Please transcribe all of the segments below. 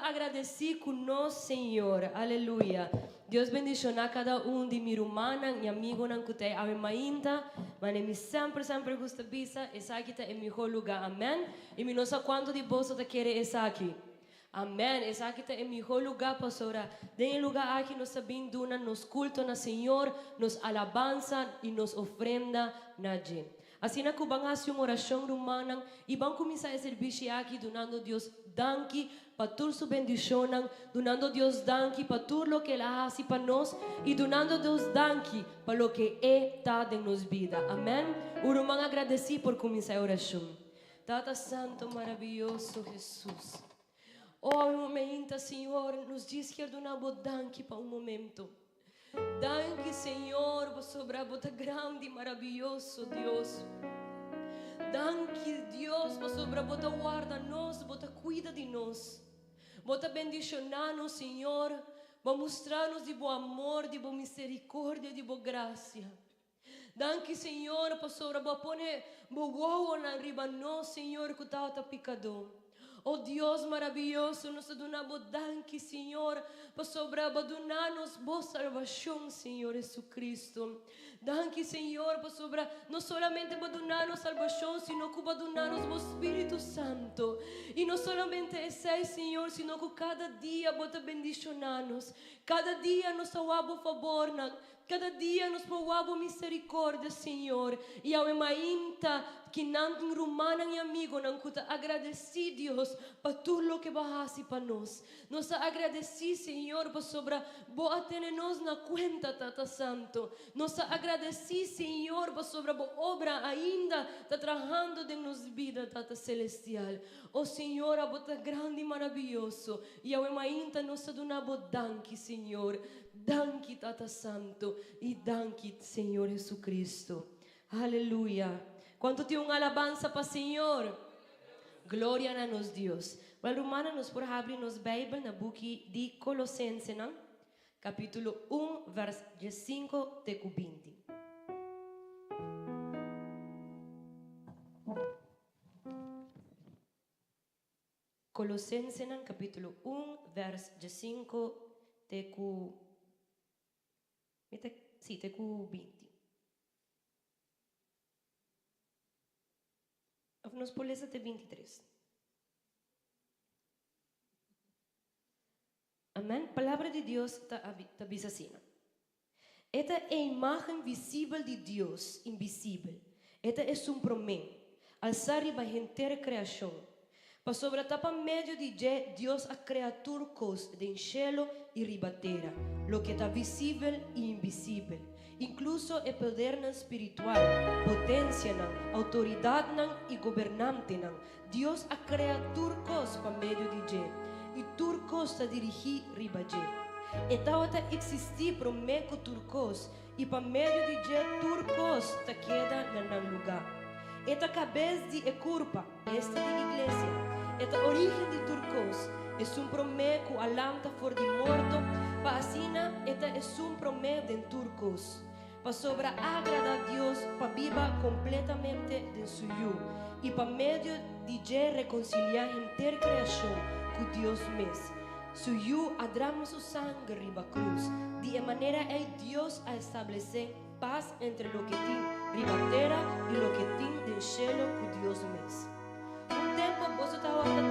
agradesí ku nos Señor. Aleluya. Dios bendishoná kada un di mi rumannan i amigonan ku ta ei awe mainta. Mane mi semper semper gusta bisa, esaki ta e mihó lugá. Amèn. I mi no sa kuantu di boso ta kere esaki. Amèn. Esaki ta e mihó lugá pasobra den e lugá aki nos ta bin duna nos kulto na Señor, nos alabansa i nos ofrenda na dje. Asina ku ban hasi un orashon, rumannan, i ban kuminsá e serbishi aki dunando Dios danki pa tur su bendishonnan, dunando Dios danki pa tur loke El a hasi pa nos i dunando Dios danki pa loke E ta den nos bida. Amèn. Un ruman agradesí por kuminsá e orashon. Tata Santo Marabiyoso Hesus, oh, e momento, Señor, nos djis kier duna Bo danki pa un momento. Danki Señor pasobra bo ta grandi i marabiyoso Dios. Danki Dios pasobra bo ta warda nos, bo ta kuida di nos. Bo ta bendishoná nos Señor, bo a mustra nos di bo amor, di bo misericordia, di bo gracia. Danki Señor pasobra bo a pone bo wowonan riba nos Señor ku tabata pikadó. O Dios marabiyoso nos ta duna bo danki Señor pasobra bo a duna nos bo salbashon Señor Jesucristo. Danki Señor pasobra no solamente bo a duna nos salbashon sino ku bo a duna nos bo Spiritu Santo. I no solamente esei Señor sino ku kada dia bo ta bendishona nos. Kada dia nos ta wak bo fabornan. Kada dia nos por wak bo misericordia, Señor, i awe mainta ki nan tin rumannan i amigonan ku ta agradesí Dios pa tur loke bo a hasi pa nos. Nos ta agradesí, Señor, pasobra bo a tene nos na kuenta, Tata Santo. Nos ta agradesí, Señor, pasobra bo obra ainda ta trahando den nos bida, Tata Celestial. O Señor, abo ta grandi i marabiyoso, i awe mainta nos ta duna bo danki, Señor. Danki Tata Santo y danki Señor Jesucristo. Aleluya. Cuanto tin un alabansa pa Señor? Gloria na nos Dios. Wel rumannan nos por habri nos Bijbel na buki di Colosensenan capitulo un vers diescinco te cu binti. Kolosensenan kapítulo un vèrs diesinku te ku mi ta sí te ku binti. Òf nos por lesa te bintitres. Amèn. Palabra di Dios ta ta bisa asina, E ta e imágen visibel di Dios invisibel, e ta esun promé, alsá riba henter kreashon. Pasobra ta pa medio di dje Dios a krea tur kos den shelu i riba tera, loke ta visibel i invisibel, inkluso e podernan spiritual, potensianan, outoridatnan i gobernantenan. Dios a krea tur kos pa medio di dje, i tur kos ta dirigí riba dje. E tabata eksistí promé ku tur kos, i pa medio di dje tur kos ta keda na nan lugá. E ta kabes di e kurpa, esta di iglesia. E ta orígen di tur kos, esun promé ku a lanta for di morto, pa asina e ta esun promé den tur kos. Pasobra a agradá Dios pa biba kompletamente den su Yu i pa medio di dje rekonsiliá henter kreashon ku Dios mes. Su Yu a drama su sanger riba krus. Di e manera ei Dios a establesé pas entre loke tin riba tera i loke tin den shelu ku Dios mes. Un tempu boso tabata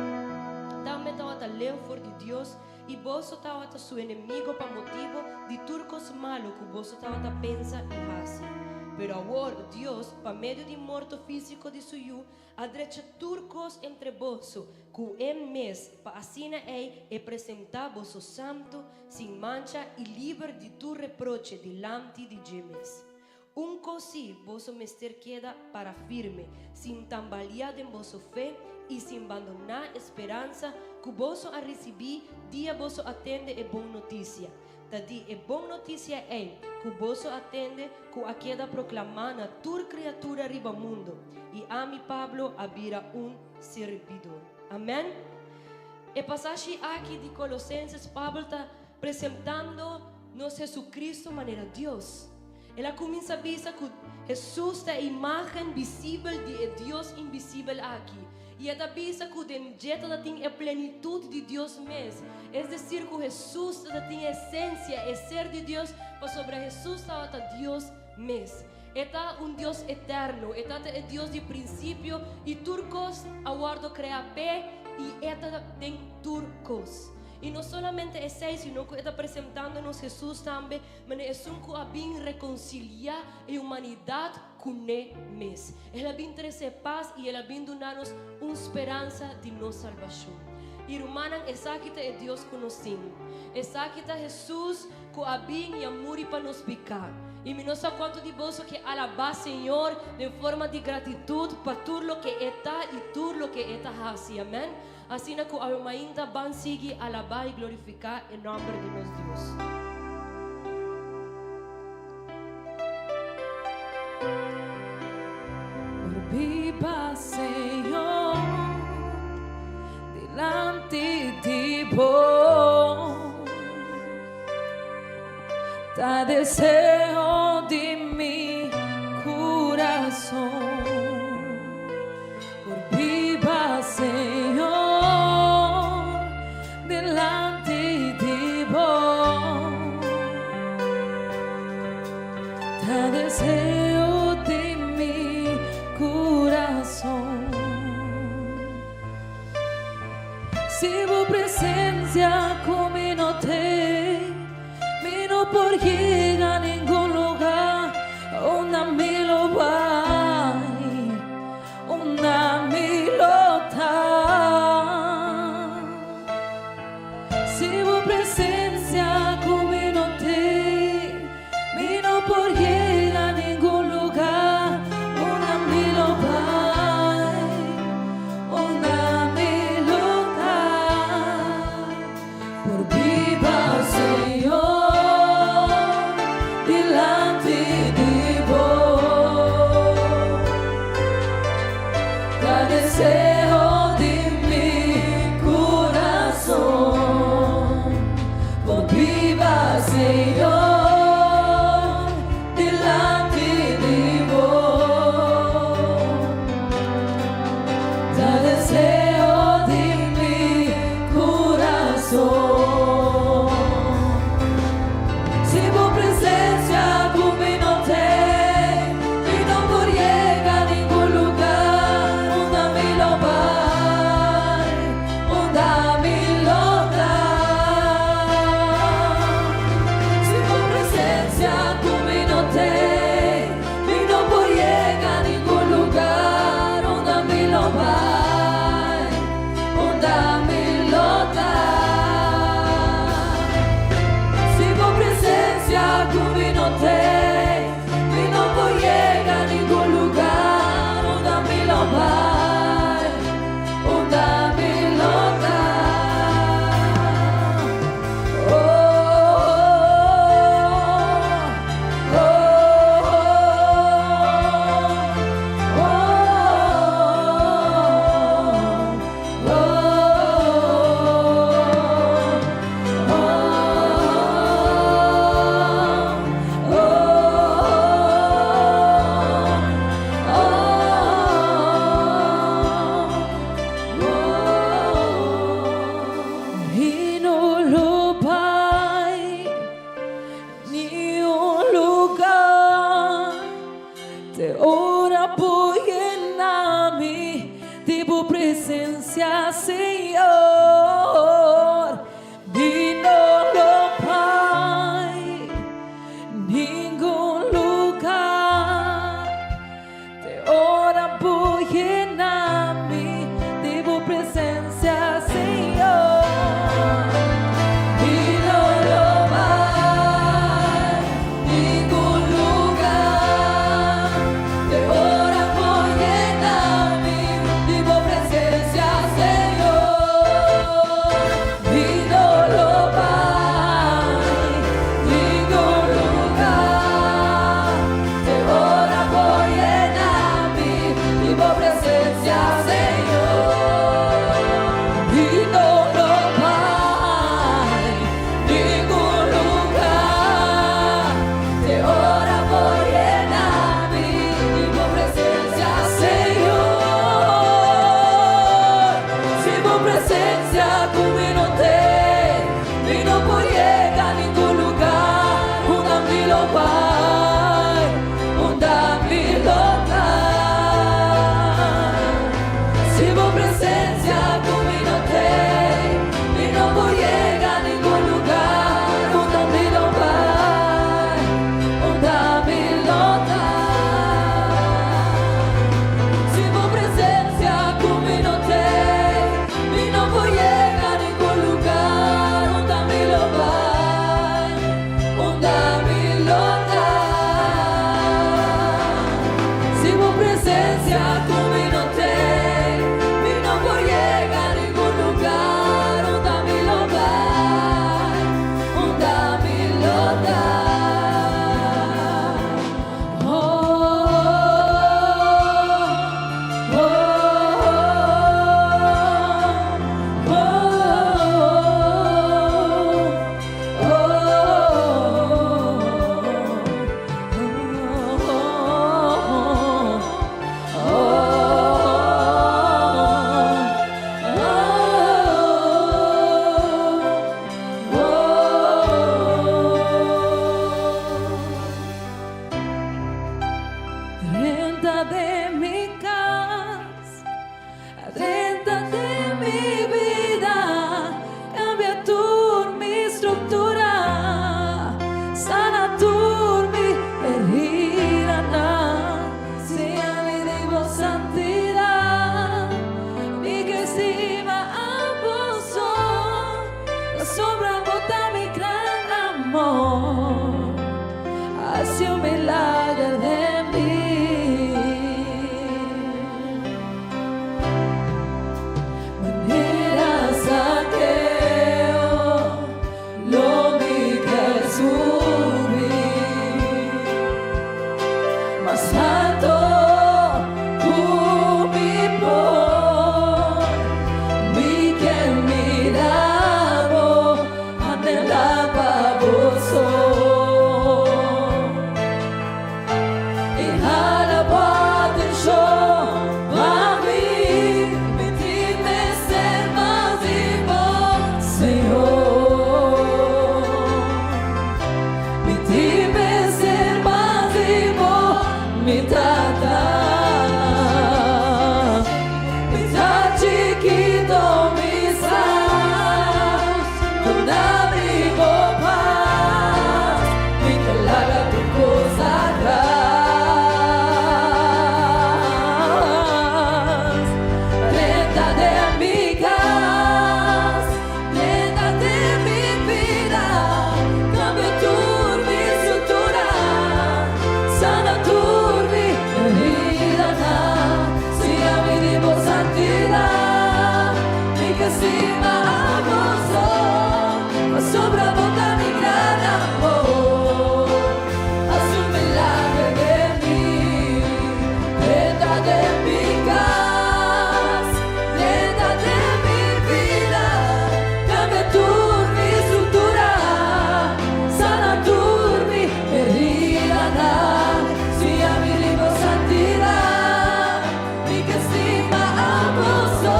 tambe tabata leu for di Dios I boso tabata su enemigo pa motibu di tur kos malu ku boso tabata pensa i hasi. Pero awor Dios, pa medio di morto físiko di su Yu, a drecha tur kos entre boso ku E mes, pa asina ei E presentá boso santu, sin mancha i liber di tur reproche dilanti di dje mes. Un kos sí, boso mester keda para firme, sin tambaliá den boso fe i sin bandoná e speransa ku boso a risibí dia boso a tende e bon notisia. Ta di e bon notisia ei ku boso a tende ku a keda proklamá na tur kriatura riba mundu, i ami, Pablo, a bira un sirbidó. Amèn. E pasashi aki di Kolosenses, Pablo ta presentando nos Hesukristu manera Dios. El a kuminsá bisa ku Hesus ta e imágen visibel di e Dios invisibel aki. I e ta bisa ku den dje tabatin e plenitut di Dios mes, es desir ku Hesus tabatin e esensia, e ser di Dios, pasobra Hesus tabata Dios mes. E ta un Dios eterno, e ta e Dios di prinsipio i tur kos a wòrdu kreá p'e i e ta den tur kos. I no solamente esei, sino ku e ta presentando nos Hesus tambe manera esun ku a bin rekonsiliá e humanidat kuné mes. El a bin trese pas i el a bin duna nos un speransa di nos salbashon. I rumannan, esaki ta e Dios ku nos tin. Esaki ta Hesus ku a bin i a muri pa nos piká. I mi no sa kuantu di boso ke alabá Señor den forma di gratitut pa tur loke E ta i tur loke E ta hasi. Amèn. Asina ku awe mainta ban sigui alabá i glorifiká e nòmber di nos Dios. Por biba, Señor, dilanti di bo. Ta deseo di mi kurason. Por biba, Señor, dilanti di bo. Ta deseo di mi kurason. Si bo presencia ku mi no t'ei, mi no por yega ningun lugar. Unda mi lo bai, unda mi lo ta. Si bo presencia ku mi no t'ei, mi no por yega ningun lugar. Unda mi lo bai, unda mi lo ta. Por biba, Señor, dilanti di bo. Ta deseo di mi kurason. Por biba, Señor, dilanti di bo. Ta deseo di mi kurason. Si bo presencia ku mi no t'ei, mi no por yega ningun lugar. Unda mi lo bai, unda mi lo ta. Si bo amor, hasi un milager den mi. Manera Zakeo, lo mi kier subi mas alto ku mi por. Mi kier mira bo, anhelá pa bo so. I hala bo atenshon pa mi, mi tin mester mas di bo, Señor. Mi tin mester mas di bo, mi Tata. Mi ta chikitu, mi sa, duna mi bo pas, mi ke laga tur kos atras. Drenta den mi kas, drenta den mi bida, kambia tur mi struktura, sana tur mi heridanan, siña mi di bo santidat, mi ke stima abo so, pasobra bo ta mi gran amor. Hasi un milager den mi, drenta den mi kas, drenta den mi bida, kambia tur mi struktura, sana tur mi heridanan, siña mi di bo santidat, mi ke stima abo so,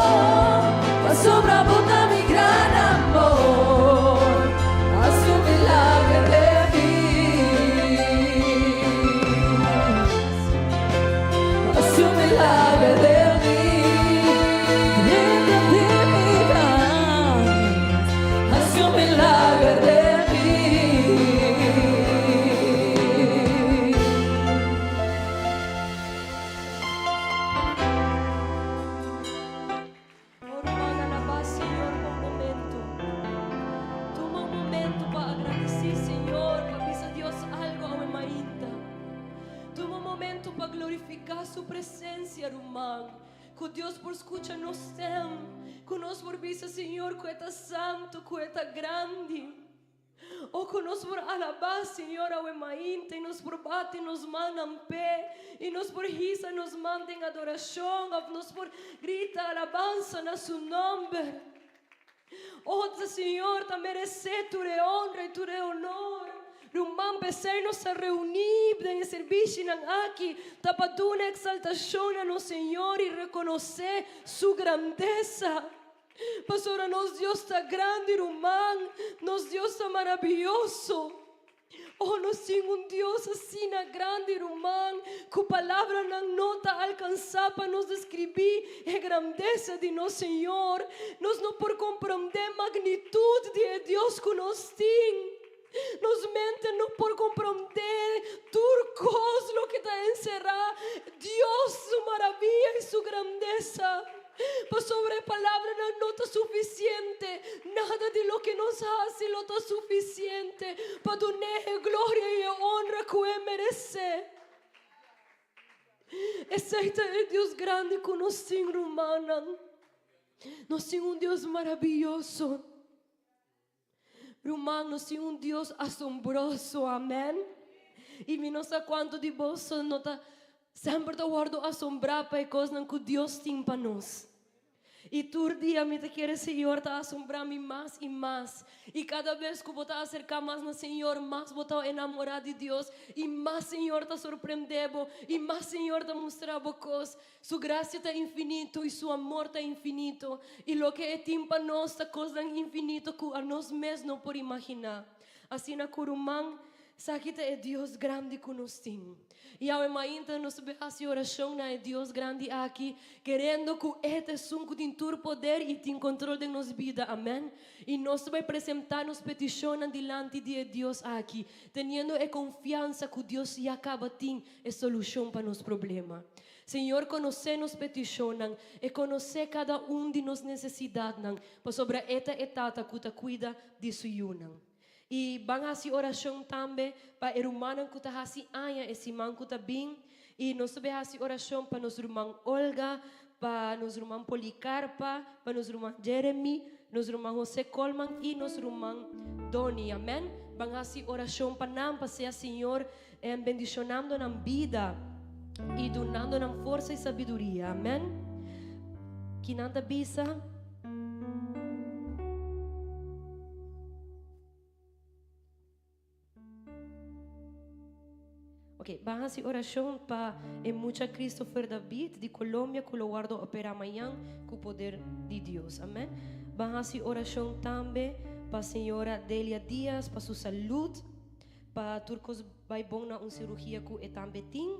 pasobra bo ta mi gran amor. Hasi un milager den mi. Hasi un milager den mi. Drenta den mi kas. Hasi un milager den mi. Oh, ruman, alabá Señor pa un momento. Tuma un momento pa gradisí Señor, pa bisa Dios algu awe mainta. Tuma un momento pa glorifiká Su presensia, ruman. Ku Dios por skucha nos stem. Ku nos por bisa Señor ku E ta santu, ku E ta grandi. O ku nos por alabá Señor awe mainta i nos por bati nos mannan p'E i nos por hisa nos man den adorashon òf nos por grita alabansa na Su nòmber. O Señor ta meresé tur e honra i tur e honor. Ruman, p'esei nos ta reuní den e servishinan aki ta pa duna eksaltashon na nos Señor i rekonosé Su grandesa. Pasobra nos Dios ta grandi, ruman, nos Dios ta maravioso. Oh, nos tin un Dios asina grandi, ruman, ku palabranan no ta alkansá pa nos deskribí e grandesa di nos Señor. Nos no por komprondé magnitut di e Dios ku nos tin. Nos mente no por komprondé tur kos loke ta enserá Dios su maravia i su grandesa. Pasobra e palabranan no ta sufisiente, nada di loke nos hasi lo ta sufisiente pa dun'é e gloria i e honra ku e meresé. Esei ta e Dios grandi ku nos tin, rumannan. Nos tin un Dios maravioso. Ruman, nos tin un Dios asombroso, amèn. I mi no sa kuantu di boso no ta semper ta wòrdu asombrá pa e kosnan ku Dios tin pa nos. I tur dia mi ta kere Señor ta asombrá mi mas i mas. I kada bes ku bo ta aserká mas na Señor, mas bo ta enamorá di Dios, i mas Señor ta sorprendé bo, i mas Señor ta mustra bo kos. Su grasia ta infinito i su amor ta infinito, i loke e tin pa nos ta kosnan infinito ku anos mes no por imaginá. Asina ku ruman, saki ta e Dios grandi ku nos tin. I awe mainta nos ta bin hasi orashon na e Dios grandi aki, kerendo ku E ta esun ku tin tur poder i tin kontrol den nos bida. Amèn. I nos ta bai presentá nos petishonnan dilanti di e Dios aki, teniendo e konfiansa ku Dios ya kaba tin e solushon pa nos problema. Señor konosé nos petishonnan, E konosé kada un di nos nesesidatnan, pasobra E ta e Tata ku ta kuida di Su yunan. I ban hasi orashon tambe pa e rumannan ku ta hasi aña e siman ku ta bin. I nos ta bay hasi orashon pa nos ruman Olga, pa nos ruman Policarpa, pa nos ruman Jeremy, nos ruman Jose Colman i nos ruman Donny. Amen. Ban hasi orashon pa nan pa sea Señor bendishonando nan bida i dunando nan forsa i sabiduria. Amen. Kinan ta bisa? Ok, ban hasi orashon pa e mucha Christopher David di Colombia ku lo wòrdu operá mañan ku poder di Dios. Amen. Ban hasi orashon tambe pa señora Delia Diaz pa su salud, pa tur kos bai bon na un sirugia ku e tambe tin.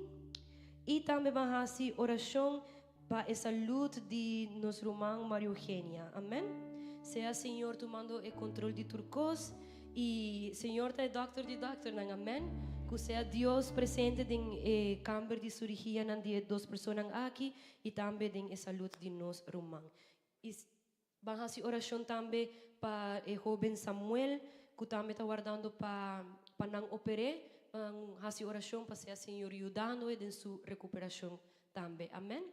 I tambe ban hasi orashon Pa e salud di nos ruman Maria Eugenia. Amen. Sea Señor tumando e control di tur cos y Señor ta e doctor di doctornan. Amen. Cu sea Dios presente den e camber di surigianan di e dos personan aki y tambe den e salud di nos ruman. Y Ban hasi orashon tambe pa e hoben Samuel ku tambe ta wardando pa pa nan oper'é. Ban hasi orashon pa sea Señor yudando e den su rekuperashon tambe. Amen.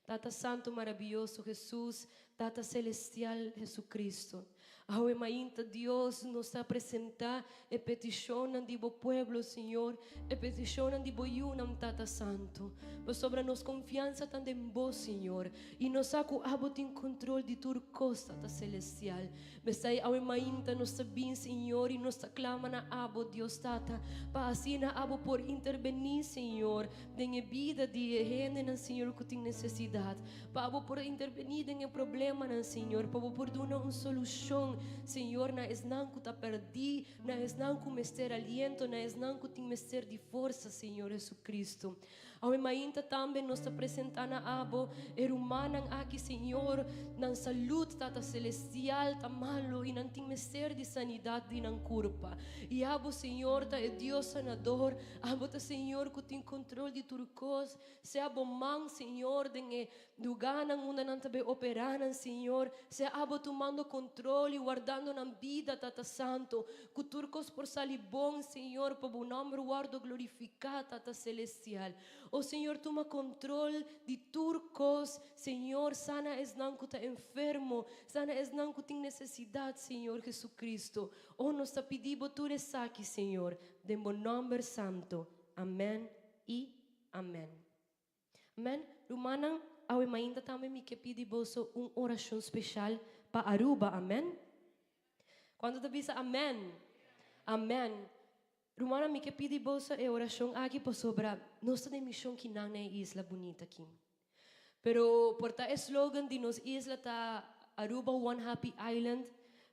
Tata Santu Marabiyoso Jesus, Tata Celestial Jesucristo, awe mainta Dios nos ta presenta e petishonnan di bo pueblo Señor, e petishonnan di bo yunan Tata Santu, pasobra nos konfiansa ta den bo Señor. I nos sa ku abo tin kontrol di tur kos, Tata Selestial. P'esei awe mainta nos ta bin, Señor, i nos ta klama na abo, Dios Tata, pa asina abo por interbení, Señor, den e bida di e hendenan, Señor, ku tin nesesidat. Pa abo por interbení den e problemanan, Señor, pa bo por duna un solushon, Señor, na esnan ku ta pèrdí, na esnan ku mester aliento, na esnan ku tin mester di forsa, Señor Jesucristo. Awe mainta tambe nos ta presenta na Abo e rumannan aki, Señor, nan salud, Tata Celestial, ta malo y nan tin mester di sanidad di nan curpa. Y Abo, Señor, ta e Dios sanador. Abo ta Señor cu tin control di tur cos. Sea Bo man, Señor, den e luganan unda nan ta bay opera nan, Señor. Sea Abo tumando control y wardando nan bida, Tata Santo. Cu tur cos por sali bon, Señor, pa Bo nomber wordo glorifica, Tata Celestial. O Señor, tuma control di tur cos, Señor, sana esnan cu ta enfermo, sana esnan cu tin necesidad, Señor Jesucristo. O nos ta pidi Bo tur esaki, Señor, den Bo nomber santo. Amen y amen. Amen. Rumannan, awe mainta tambe mi ke pidi boso un orashon speshal pa Aruba. Amen. Kuantu ta bisa amen? Amen. Rumannan, mi ke pidi boso e orashon aki pasobra nos ta den mishon kinan na e isla bunita aki. Pero por ta e slogan di nos isla ta Aruba One Happy Island,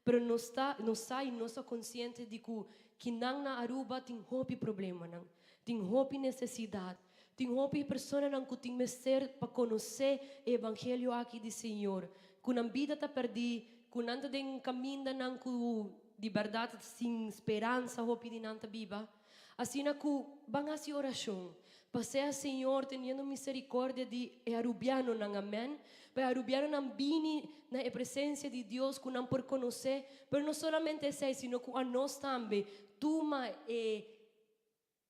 pero nos ta nos sa i nos ta konsiente di ku kinan na Aruba tin hopi problemanan, tin hopi nesesidat. Tin hopi personanan ku tin mester pa konosé e evangelio aki di Señor, ku nan bida ta pèrdí, ku nan ta den kamindanan ku di bèrdat sin speransa hopi di nan ta biba. Asina ku ban hasi orashon pa sea Señor teniendo misericordia di e arubianonan, amèn, pa e arubianonan bini na e presensia di Dios ku nan por konosé, pero no solamente esei sino ku anos tambe tuma e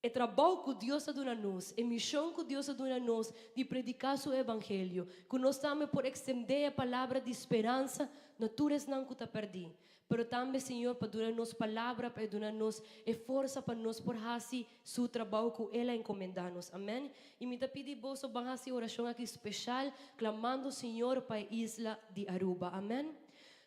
E trabou ku Dios a duna nos, e mishon ku Dios a duna nos di prediká su evangelio, ku nos tambe por ekstendé e palabra di speransa na tur esnan ku ta pèrdí. Pero tambe, Señor, pa duna nos palabra, pa e duna nos e forsa pa nos por hasi su trabou ku El a enkomendá nos. Amèn. I mi ta pidi boso ban hasi orashon aki speshal, klamando Señor pa e isla di Aruba. Amèn.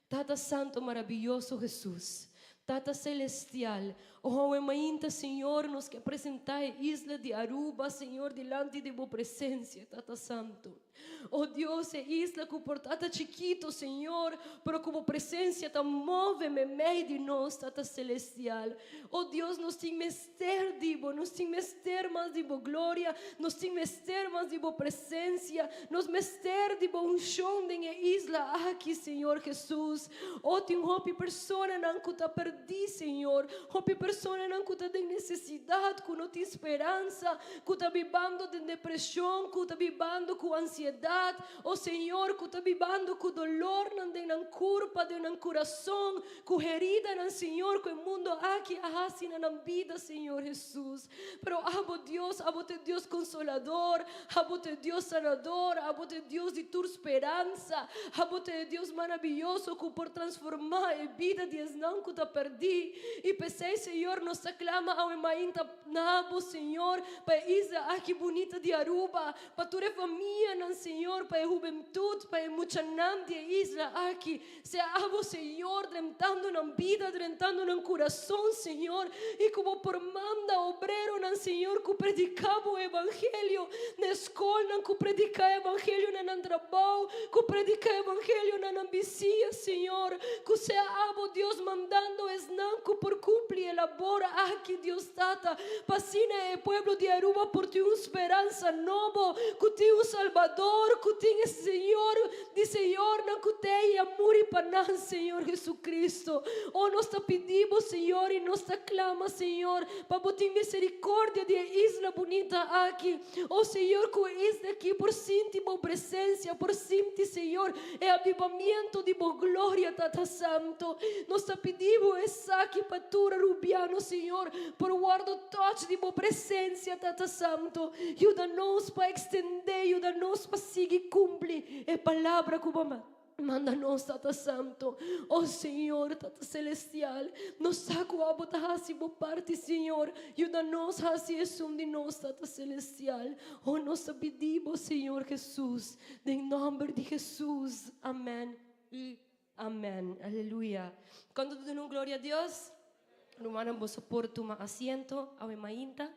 Tata Santo Marabiyoso Jesus, Tata Celestial, oh awe mainta Señor nos ke presenta e isla di Aruba Señor dilanti di bo presencia Tata Santo. Oh Dios e isla cu por ta ta chikito Señor pero cu bo presencia ta move memey di nos Tata Celestial. Oh Dios nos tin mester di bo, nos tin mester mas di bo gloria, nos tin mester mas di bo presencia, nos mester di bo unshon den e isla aki, Señor Jesus. Oh tin hopi personanan cu ta perdi, Señor, hopi personanan cu ta den necesidad, cu no tin speransa, cu ta bibando den depresion, cu ta bibando cu ansiedad. sosiedat, o Señor, ku ta bibando ku dolornan den nan kurpa, den nan kurason, ku heridanan, Señor, ku e mundo aki a hasi na nan bida, Señor Hesus. Pero abo Dios, abo ta e Dios konsolador, abo ta e Dios sanador, abo ta e Dios di tur speransa, abo ta e Dios maraviyoso ku por transformá e bida di esnan ku ta pèrdí. I p'esei, Señor, nos ta klama awe mainta na bo, Señor, pa e isla aki bunita di Aruba, pa tur e famianan, Señor, pa e hubentut, pa e muchanan di e isla aki. Sea abo, Señor, drentando nan bida, drentando nan kurason, Señor, i ku bo por manda obreronan, Señor, ku prediká bo evangelio na e skolnan, ku prediká evangelio na nan trabou, ku prediká evangelio na nan bisiña, Señor. Ku sea abo, Dios, mandando esnan ku por kumpli e labor aki, Dios Tata, pa asina e pueblo di Aruba por tin un speransa nobo, ku tin un Salbador, ku tin e Señor di señornan ku te i a muri pa nan, Señor Jesucristo. O nos ta pidi Bo, Señor, i nos ta clama, Señor, pa Bo tin misericordia di e isla bunita aki. O Señor, ku e isla aki por sinti Bo presencia, por sinti, Señor, e avivamiento di Bo gloria, Tata Santo. Nos ta pidi Bo esaki pa tur Arubiano, Señor, por wordo touch di Bo presencia, Tata Santo. Yuda nos pa extende, yuda nos pa sigui cumpli e palabra cu Bo manda nos, Tata Santo. O Señor, Tata Celestial, nos sa cu Abo ta haci Bo parti, Señor. Yuda nos haci esun di nos, Tata Celestial. O nos ta pidi Bo, Señor Jesus, den nomber di Jesus. Amen y amen. Aleluya. Cuanto ta duna un gloria a Dios? Rumannan, boso por tuma asiento awe mainta.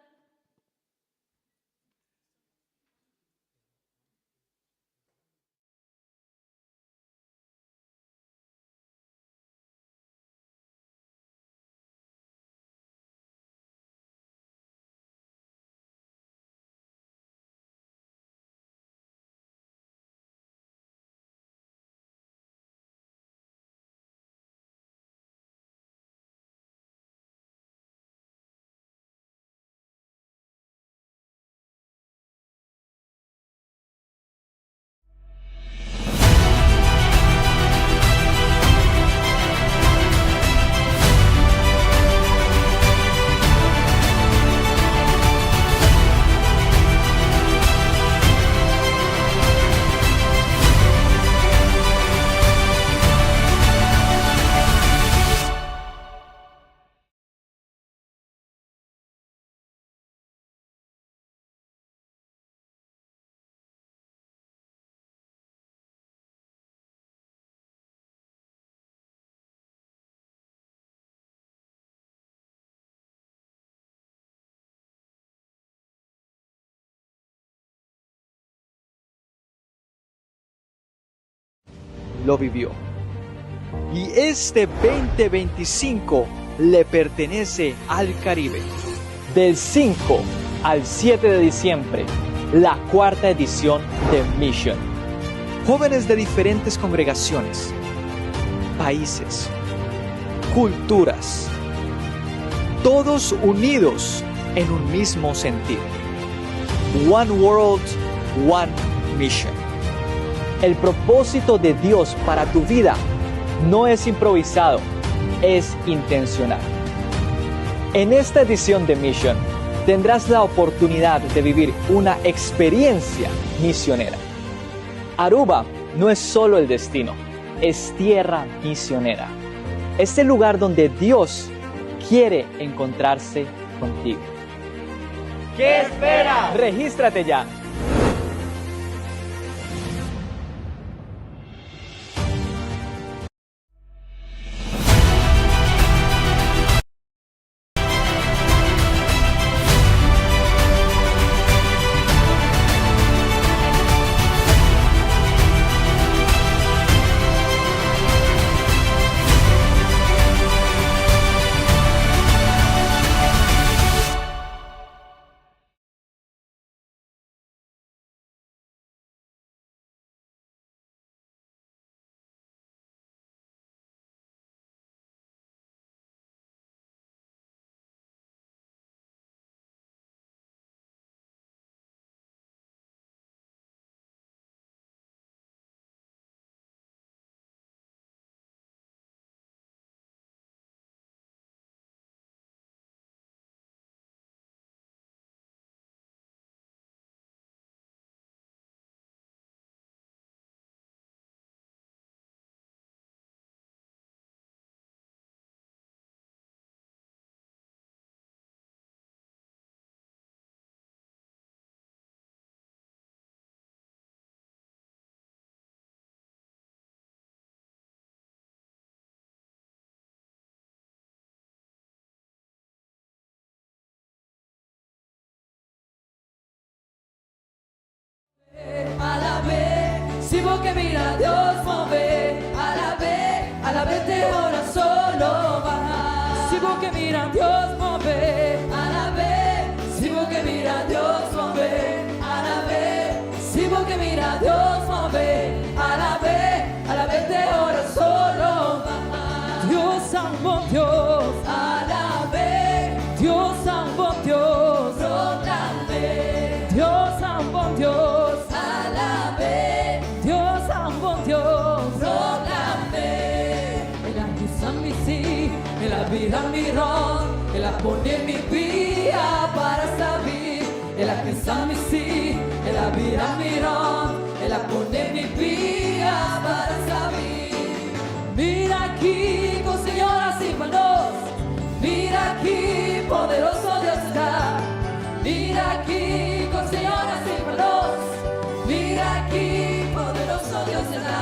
Lo vivió. Y este 2025 le pertenece al Caribe. Del 5 al 7 de diciembre, la cuarta edición de Mission. Jóvenes de diferentes congregaciones, países, culturas, todos unidos en un mismo sentir. One World, One Mission. El propósito de Dios para tu vida no es improvisado, es intencional. En esta edición de Mission tendrás la oportunidad de vivir una experiencia misionera. Aruba no es solo el destino, es tierra misionera. Es el lugar donde Dios quiere encontrarse contigo. ¿Qué esperas? Regístrate ya. bo ke mira Dios move, alab'é, alab'é te ora solo baha. Si bo ke mira Dios move, alab'é, si bo ke mira Dios move, alab'é, si bo ke mira Dios move, alab'é, alab'é te ora solo baha. Dios ta un bon Dios, alab'é, Dios ta un bon Dios, proklam'é, Dios ta un bon Dios, alab'é, Dios ta un bon Dios, proklam'é. El a hisa mi sí, el a bira mi rònt, el a pone mi pia para stabil. El a hisa mi sí, el a bira mi rònt, el a pone mi pia para stabil. Mira kiko Señor a hasi pa nos, mira ki poderoso Dios ta. Mira kiko Señor a hasi pa nos, mira ki poderoso Dios ta.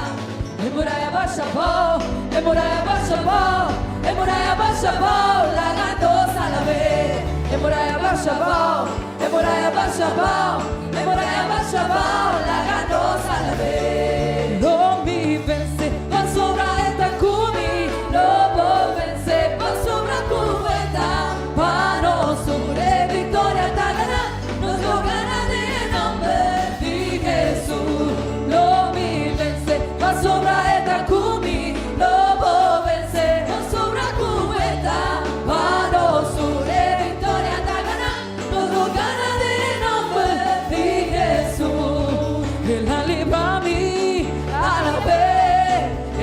E muraya basha abou, e muraya basha abou, e muraya basha abou, laga nos alab'é. E muraya basha abou, e muraya basha abou, e muraya basha abou, laga nos alab'é. Lo mi vense, pasobra e ta ku mi, lo bo vense, pasobra ku e ta pa nos. Tur e viktoria ta gana, nos lo gana den e nòmber di Hesus. Lo mi vense, pasobra e ta ku mi, lo bo vense, pasobra ku e ta pa nos. Tur e viktoria ta gana, nos lo gana den e nòmber di Hesus. El a libra mi, alab'é.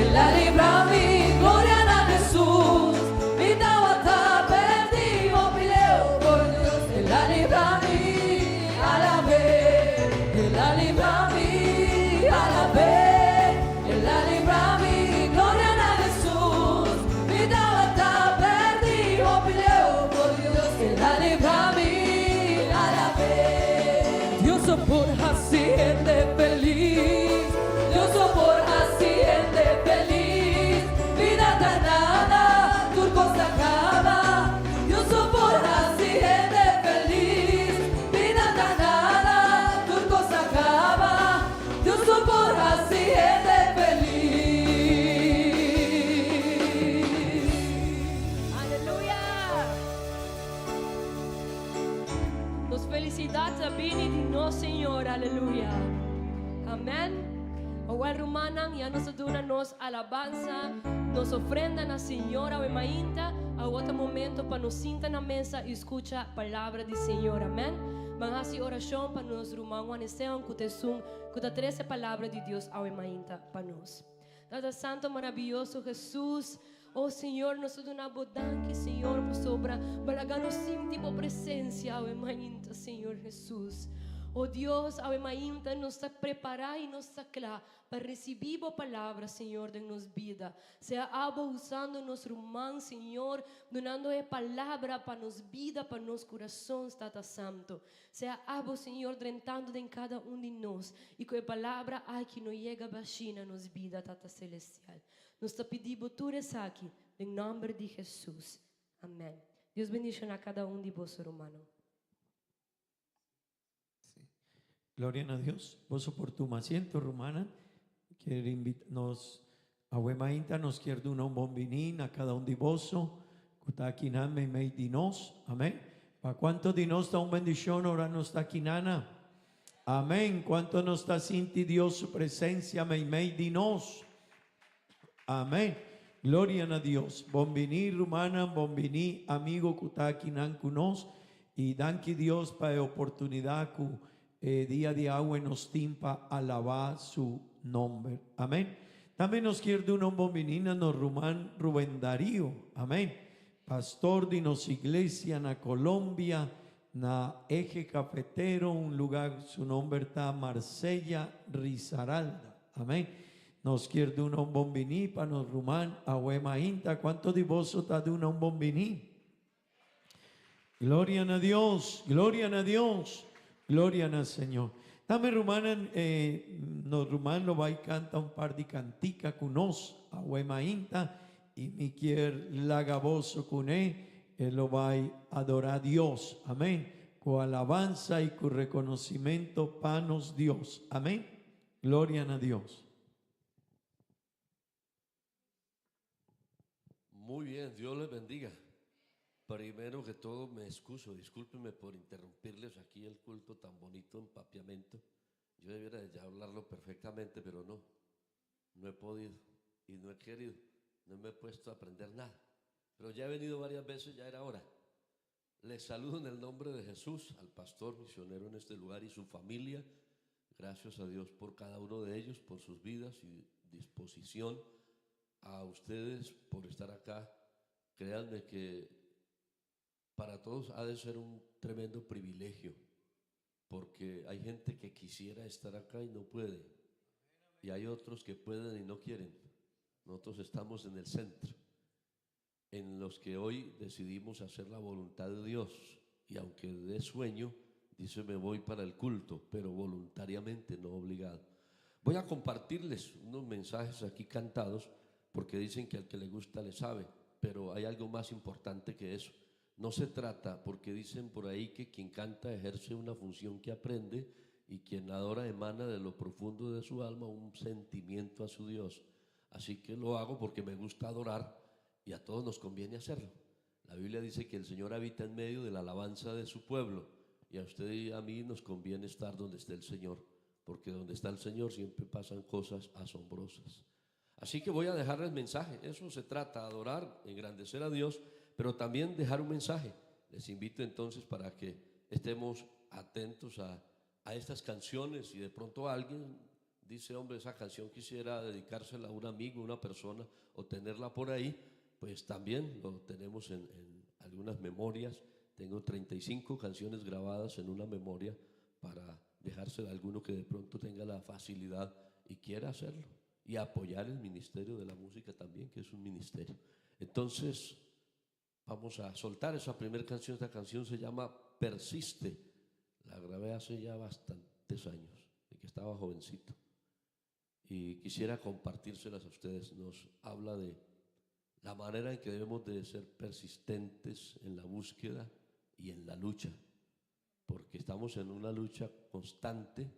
El a libra mi, gloria na Hesus. Mi tabata perdí, hopi leu for Dios. El a libra mi, alab'é. El a libra mi, alab'é. El a libra mi, gloria na Hesus. Mi tabata perdí, hopi leu for Dios. El a libra mi, alab'é. Dios por hasi hende felis. Dios por hasi hende felis. Bida ta nada, tur kos ta kaba. Dios por hasi hende felis. Bida ta nada, tur kos ta kaba. Dios por hasi hende felis. Aleluya! Nos felisidat ta bini di nos Señor. Aleluya. Amèn. Awèl rumannan, ya nos a duna nos alabansa, nos ofrenda na Señor awe mainta. Awor ta momento pa nos sinta na mesa i skucha palabra di Señor. Amèn. Ban hasi orashon pa nos ruman Juan Esteban ku ta esun ku ta trese palabra di Dios awe mainta pa nos. Tata Santo Marabiyoso Jesus, oh Señor, nos ta duna Bo danki, Señor, pasobra Bo a laga nos sinti Bo presencia awe mainta, Señor Jesus. Oh Dios, awe mainta nos ta prepara y nos ta cla pa ricibi Bo palabra, Señor, den nos bida. Sea Abo usando nos ruman, Señor, dunando e palabra pa nos bida, pa nos curazons, Tata Santo. Sea Abo, Señor, drentando den kada un di nos, i ku e palabra aki no yega bashí na nos bida, Tata Selestial. Nos ta pidi Bo tur esaki, den nòmber di Hesus. Amèn. Dios bendishoná kada un di boso, rumannan. Gloria na Dios. Boso por tuma asiento, rumannan. Kier invita nos awe mainta nos kier duna un bon bini na cada un di boso cu ta akinan meimei di nos. Amen. Pa cuanto di nos ta un bendicion ora nos ta akinana? Amen. Cuanto nos ta sinti Dios su presencia meimei di nos? Amen. Gloria na Dios. Bon bini rumannan, bon bini amigo cu ta akinan cu nos. Y danki Dios pa e oportunidad cu E dia di awe nos tin pa alabá su nomber. Amén. Tambe nos kier duna un bon biní na nos ruman Ruben Darío. Amén. Pastor di nos iglesia na Colombia, na Eje Cafetero, un lugar su nomber ta Marsella Risaralda. Amén. Nos kier duna un bon biní pa nos ruman awe mainta. Cuanto di boso ta duna un bon biní? Gloria na Dios, gloria na Dios, gloria na Señor. Tambe rumannan, eh, nos ruman lo bai canta un par di cantica cu nos awe mainta y mi kier laga boso cune, e lo bai adora Dios. Amen. Cu alabanza y cu reconocimento pa nos Dios. Amen. Gloria na Dios. Muy bien, Dios les bendiga. Primero que todo me excuso, discúlpenme por interrumpirles aquí el culto tan bonito en papiamento. Yo debiera ya hablarlo perfectamente, pero no, no he podido y no he querido, no me he puesto a aprender nada. Pero ya he venido varias veces, ya era hora. Les saludo en el nombre de Jesús al pastor misionero en este lugar y su familia. Gracias a Dios por cada uno de ellos, por sus vidas y disposición. A ustedes por estar acá. Créanme que para todos ha de ser un tremendo privilegio, porque hay gente que quisiera estar acá y no puede, y hay otros que pueden y no quieren. Nosotros estamos en el centro, en los que hoy decidimos hacer la voluntad de Dios, y aunque dé sueño, dice me voy para el culto, pero voluntariamente, no obligado. Voy a compartirles unos mensajes aquí cantados, porque dicen que al que le gusta le sabe, pero hay algo más importante que eso. No se trata, porque dicen por ahí que quien canta ejerce una función que aprende y quien adora emana de lo profundo de su alma un sentimiento a su Dios. Así que lo hago porque me gusta adorar y a todos nos conviene hacerlo. La Biblia dice que el Señor habita en medio de la alabanza de su pueblo y a usted y a mí nos conviene estar donde esté el Señor, porque donde está el Señor siempre pasan cosas asombrosas. Así que voy a dejarles mensaje. Eso se trata, adorar, engrandecer a Dios, pero también dejar un mensaje. Les invito entonces para que estemos atentos a, a estas canciones y de pronto alguien dice, hombre, esa canción quisiera dedicársela a un amigo, una persona o tenerla por ahí, pues también lo tenemos en, en algunas memorias. Tengo 35 canciones grabadas en una memoria para dejársela a alguno que de pronto tenga la facilidad y quiera hacerlo y apoyar el ministerio de la música también, que es un ministerio. Entonces, vamos a soltar esa primera canción. Esta canción se llama Persiste. La grabé hace ya bastantes años, de que estaba jovencito. Y quisiera compartírselas a ustedes. Nos habla de la manera en que debemos de ser persistentes en la búsqueda y en la lucha, porque estamos en una lucha constante,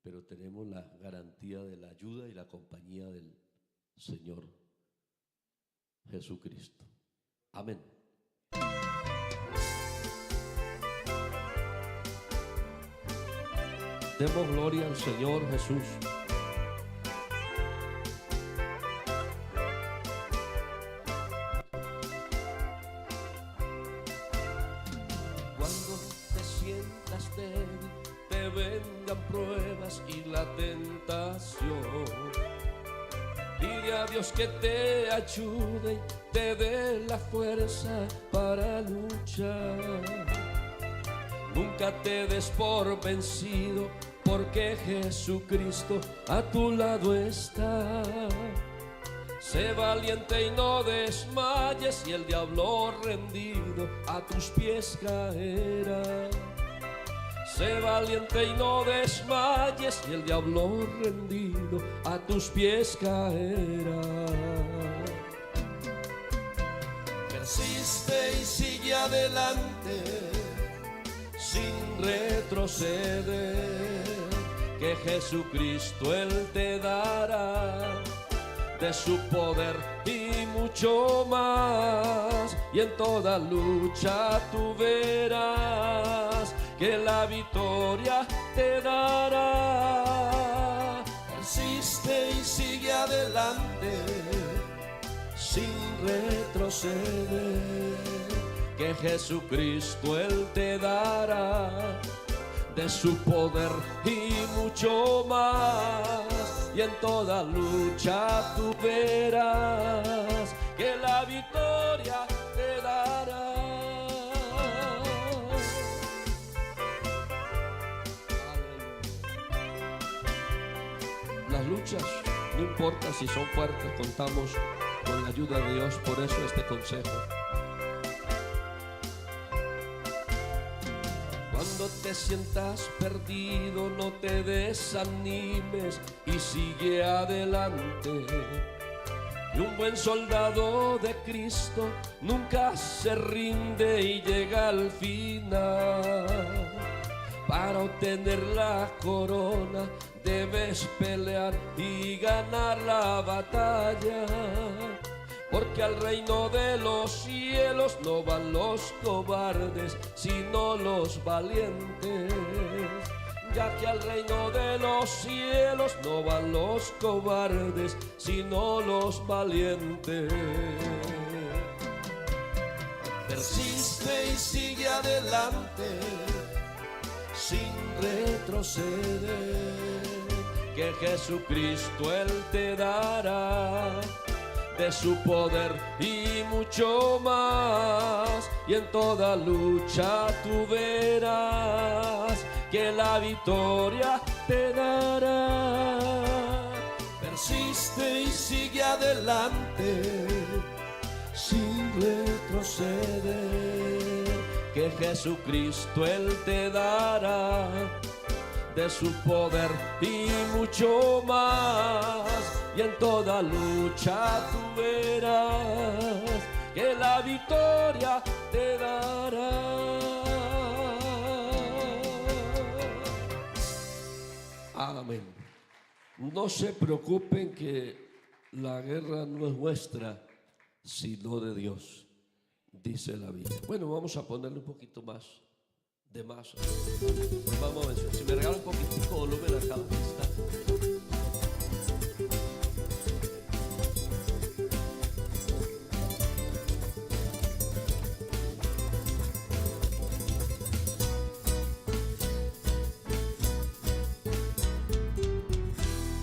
pero tenemos la garantía de la ayuda y la compañía del Señor Jesucristo. Amén. Demos gloria al Señor Jesús. Cuando te sientas débil, te vengan pruebas y la tentación. Pide a Dios que te ayude y te dé la fuerza para luchar. Nunca te des por vencido, porque Jesucristo a tu lado está. Sé valiente y no desmayes, y el diablo rendido a tus pies caerá. Sé valiente y no desmayes, y el diablo rendido a tus pies caerá. Persiste y sigue adelante sin retroceder, que Jesucristo Él te dará de su poder y mucho más. Y en toda lucha tú verás que la victoria te dará. Persiste y sigue adelante sin retroceder, que Jesucristo Él te dará de su poder y mucho más. Y en toda lucha tú verás que la victoria te dará. Las luchas, no importa si son fuertes, contamos con la ayuda de Dios, por eso este consejo. Cuando te sientas perdido, no te desanimes y sigue adelante. Y un buen soldado de Cristo nunca se rinde y llega al final. Para obtener la corona debes pelear y ganar la batalla. Porque al reino de los cielos no van los cobardes, sino los valientes. Ya que al reino de los cielos no van los cobardes, sino los valientes. Persiste y sigue adelante sin retroceder, que Jesucristo Él te dará de su poder y mucho más. Y en toda lucha tú verás que la victoria te dará. Persiste y sigue adelante sin retroceder, que Jesucristo Él te dará de su poder y mucho más. Y en toda lucha tú verás que la victoria te dará. Amén. No se preocupen que la guerra no es nuestra, sino de Dios, dice la Biblia. Bueno, vamos a ponerle un poquito más de más. Vamos a ver, si me regala un poquitico volumen acá, está.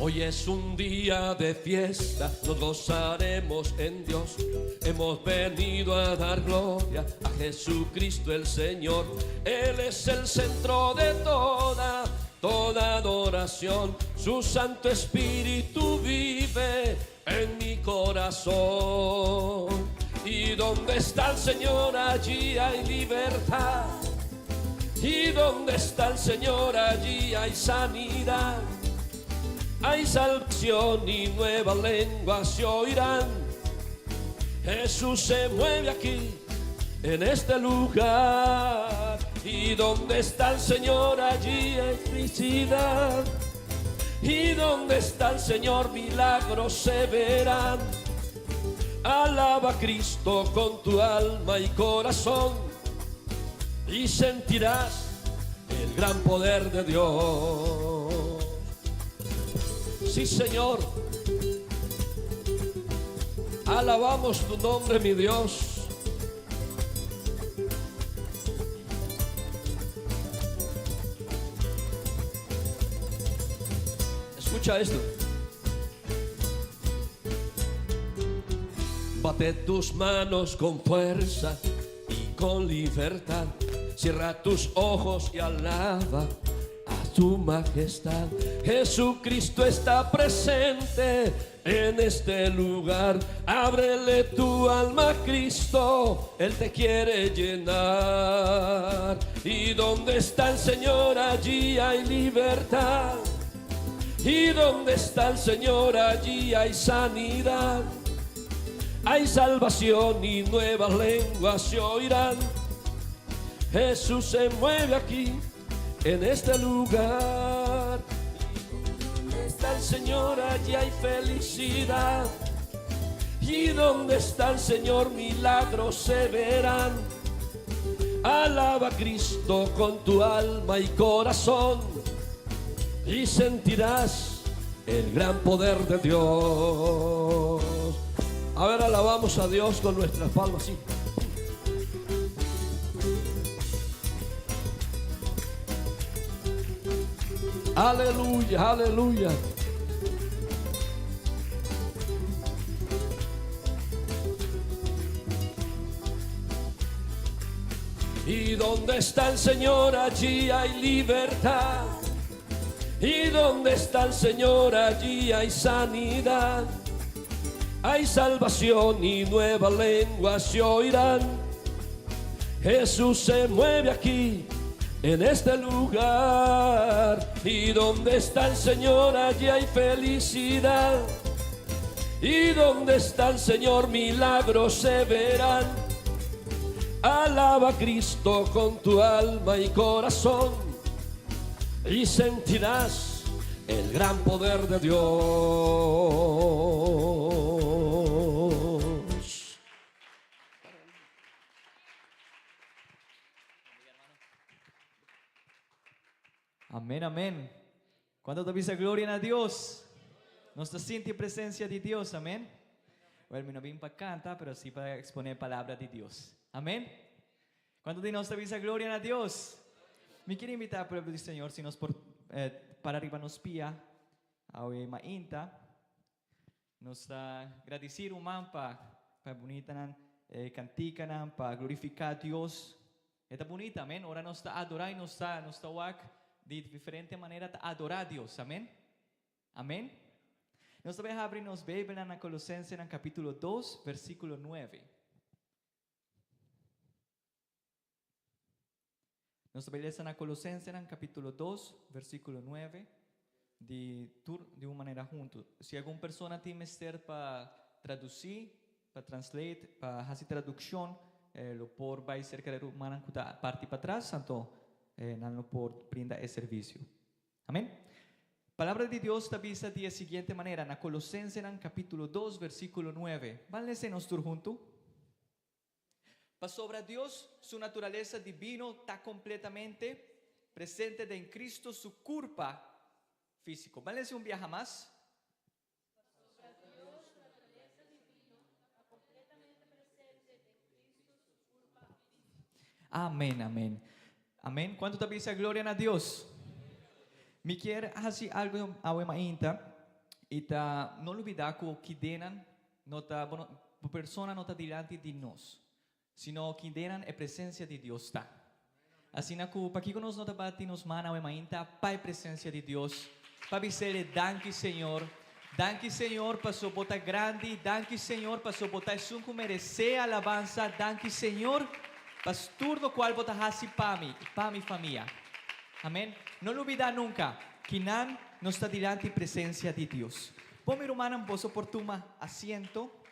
Hoy es un día de fiesta, nos gozaremos en Dios. Hemos venido a dar gloria a Jesucristo el Señor. Él es el centro de toda, toda adoración. Su Santo Espíritu vive en mi corazón. Y donde está el Señor, allí hay libertad. Y donde está el Señor, allí hay sanidad. Hay salvación y nueva lengua se oirán. Jesús se mueve aquí, en este lugar. Y donde está el Señor, allí hay felicidad. Y donde está el Señor, milagros se verán. Alaba a Cristo con tu alma y corazón y sentirás el gran poder de Dios. Sí, Señor. Alabamos tu nombre, mi Dios. Escucha esto. Bate tus manos con fuerza y con libertad. Cierra tus ojos y alaba a su majestad. Jesucristo está presente en este lugar. Ábrele tu alma a Cristo, Él te quiere llenar. Y donde está el Señor, allí hay libertad. Y donde está el Señor, allí hay sanidad. Hay salvación y nuevas lenguas se oirán. Jesús se mueve aquí, en este lugar. Donde está el Señor, allí hay felicidad. Y donde está el Señor, milagros se verán. Alaba a Cristo con tu alma y corazón y sentirás el gran poder de Dios. A ver, alabamos a Dios con nuestras palmas, sí. Aleluya, aleluya. Y donde está el Señor, allí hay libertad. Y donde está el Señor, allí hay sanidad. Hay salvación y nueva lengua se oirán. Jesús se mueve aquí, en este lugar. Y donde está el Señor, allí hay felicidad. Y donde está el Señor, milagros se verán. Alaba a Cristo con tu alma y corazón y sentirás el gran poder de Dios. Amén, amén. Kuantu ta bisa gloria na Dios? Nos ta sinti presensia di Dios, amén. Well, mi no bin pa kanta, pero sí pa eksponé palabra di Dios. Amén. Kuantu di nos ta bisa gloria na Dios? Mi kier invitá pueblo di Señor si nos por eh, para riba nos pia, awe mainta. Nos ta gradisí ruman pa pa e bunitanan e kantikanan pa glorifiká Dios. E ta bunita, amen. Ora nos ta adorá i nos ta nos ta wak di diferente manera ta adorá Dios, amen. Amen. Nos ta bai habri nos Beibelnan na Kolosensenan kapítulo 2, versíkulo 9. Nos ta bai lesa na Kolosensenan kapítulo 2, versíkulo 9, di tur di un manera huntu. Si algun persona tin mester pa tradusí, pa translate, pa hasi tradukshon, eh, lo por bai serka de rumannan ku ta parti patras, anto eh, nan lo por brinda e servisio. Amén. Palabra di Dios ta bisa di e siguiente manera na Kolosensenan kapítulo 2, versíkulo 9. Ban lesa nos tur huntu. Pasobra Dios su naturalesa dibino ta kompletamente presente den Cristo su kurpa físiko. Ban lesa un biaha mas. Pasobra Dios su naturalesa divino ta kompletamente presente den Cristo su kurpa físiko. Amen, amen. Amen. Kuantu ta bisa gloria na Dios? Mi kier hasi algo awe mainta i ta no lubida ku kidenan No ta, bo no, bo persona no ta dilanti di nos, sino kindenan e presencia di Dios ta. Asina cu pakico nos no ta bati nos man awe mainta pa e presencia di Dios, pa bisele danki Señor, danki Señor paso bo ta grandi, danki Señor paso bo ta esun cu merece alabansa, danki Señor pas tur locual bo ta haci pa mi y pa mi famia. Amen. No lubida nunca, kinan nos ta dilanti presencia di Dios. Bon mi rumannan boso por tuma asiento.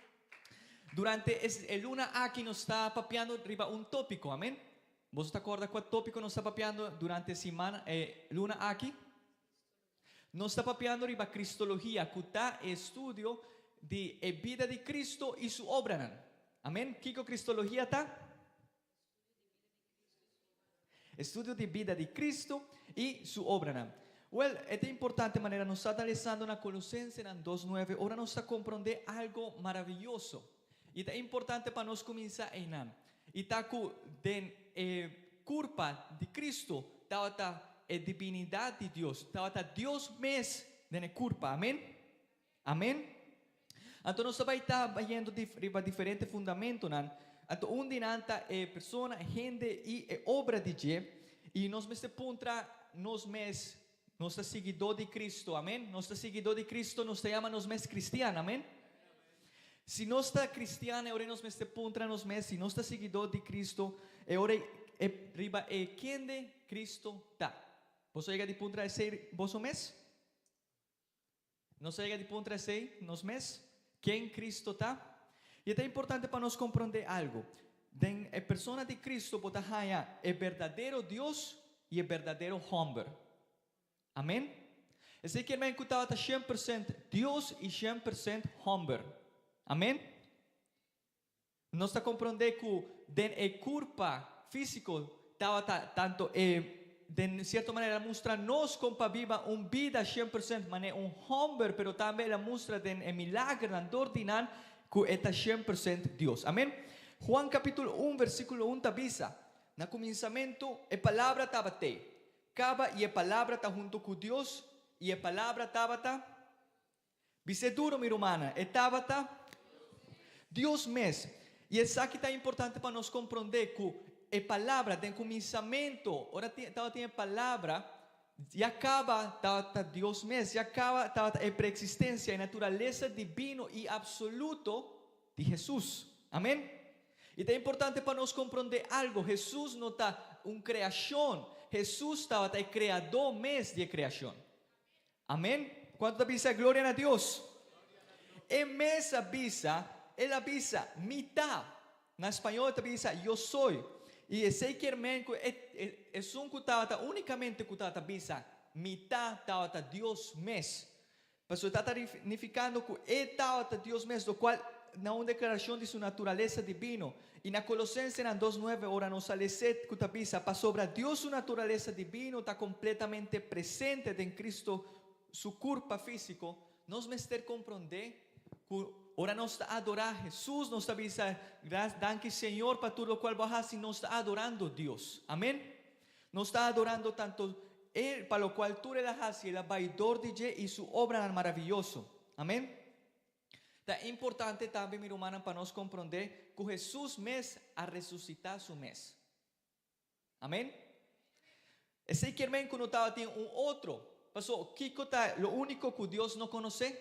Durante e luna aki nos ta papiando riba un tópiko, amen? Boso ta kòrda kua tópiko nos ta papiando durante e siman, e luna aki? Nos ta papiando riba Kristologia, ku ta e estudio di e bida di Kristo i su obranan. Amen? Kiko Kristologia ta? Estudio di bida di Cristo i Su obranan. Wel, e ta importante manera nos ta lesando na Colosensenan 2:9 ora nos ta comprende algo maraviyoso. I ta importante pa nos cuminsa einan. I ta cu den e curpa di Cristo tabata e divinidad di Dios, tabata Dios mes den e curpa. Amen? Amen. Anto nos ta bai ta bayendo di riba diferente fundamentonan. Anto un di nan ta e persona, e hende i e obra di dje. I nos mester puntra nos mes, nos ta siguidó di Cristo? Amen. Nos ta siguidó di Cristo, nos ta yama nos mes cristian. Amen. Si nos ta cristian, e ora nos mester puntra nos mes, si nos ta siguidó di Cristo, e ora e riba e kende Cristo ta. Boso a yega di puntra esei boso mes? Nos a yega di puntra esei nos mes, Ken Cristo ta? I e ta importante pa nos komprondé algu. Den e persona di Cristo bo ta haña e berdadero Dios i e berdadero hòmber. Amen? Esei kier men ku tabata 100% Dios i 100% hòmber. Amen? Nos ta komprondé ku den e kurpa físiko tabata tantu e den sierto manera el a mustra nos kon pa biba un bida 100% manera un hòmber, pero tambe el a mustra den e milagernan dor di nan ku e ta 100% Dios. Amen. Juan kapítulo un versíkulo un ta bisa, Na kuminsamentu e Palabra tabat'ei, kaba i e Palabra ta huntu ku Dios, i e Palabra tabata. Bis'é duro, mi rumannan, e tabata Dios mes. I esaki ta importante pa nos komprondé ku e Palabra den kuminsamentu, ora tabatin e Palabra, ya kaba tabata Dios mes, ya kaba tabata e preeksistensia, e naturalesa dibino i absoluto di Hesus. Amen. I ta importante pa nos komprondé algu, Hesus no ta un kreashon, Hesus tabata e Kreadó mes di e kreashon. Amen. Cuanto ta bisa gloria na Dios? E mes a bisa, el a bisa, Mi ta. Na spañol ta bisa, Yo soy. Y esey kier men cu e, esun cu tabata unicamente cu tabata bisa, Mi ta, tabata Dios mes. Pasobra e tabata nificando cu e tabata Dios mes, locual. na un deklarashon di su naturalesa dibino. I na Kolosensenan 2:9 ora nos a les'é ku ta bisa, Pasobra Dios su naturalesa dibino ta kompletamente presente den Kristo su kurpa físiko, nos mester komprondé ku ora nos ta adorá Hesus nos ta bisa, Danki Señor pa tur lokual bo a hasi, nos ta adorando Dios. Amen. Nos ta adorando tanto El pa lokual tur El a hasi, El a bai dor di dje i su obranan maravioso. Amen. Ta importante tambe, mi rumannan, pa nos komprondé ku Hesus mes a resusitá su mes. Amen. Esei kier men ku no tabatin un otro. Paso, kiko ta lo úniko ku Dios no konosé?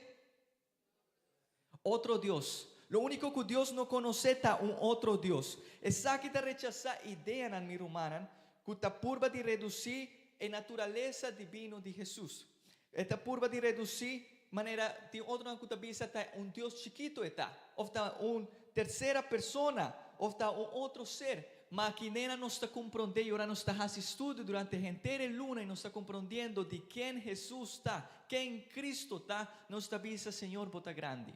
Otro Dios. Lo úniko ku Dios no konosé ta un otro Dios. Esaki ta rechasá ideanan, mi rumannan, ku ta purba di redusí e naturalesa dibino di Hesus. E ta purba di redusí manera tin otronan ku ta bisa ta un Dios chikitu e ta, òf ta un tersera persona, òf ta un otro ser. Ma kinenan nos ta komprondé i ora nos ta hasi studio durante henter e luna i nos ta komprondiendo di ken Hesus ta, ken Cristo ta, nos ta bisa, Señor, bo ta grandi.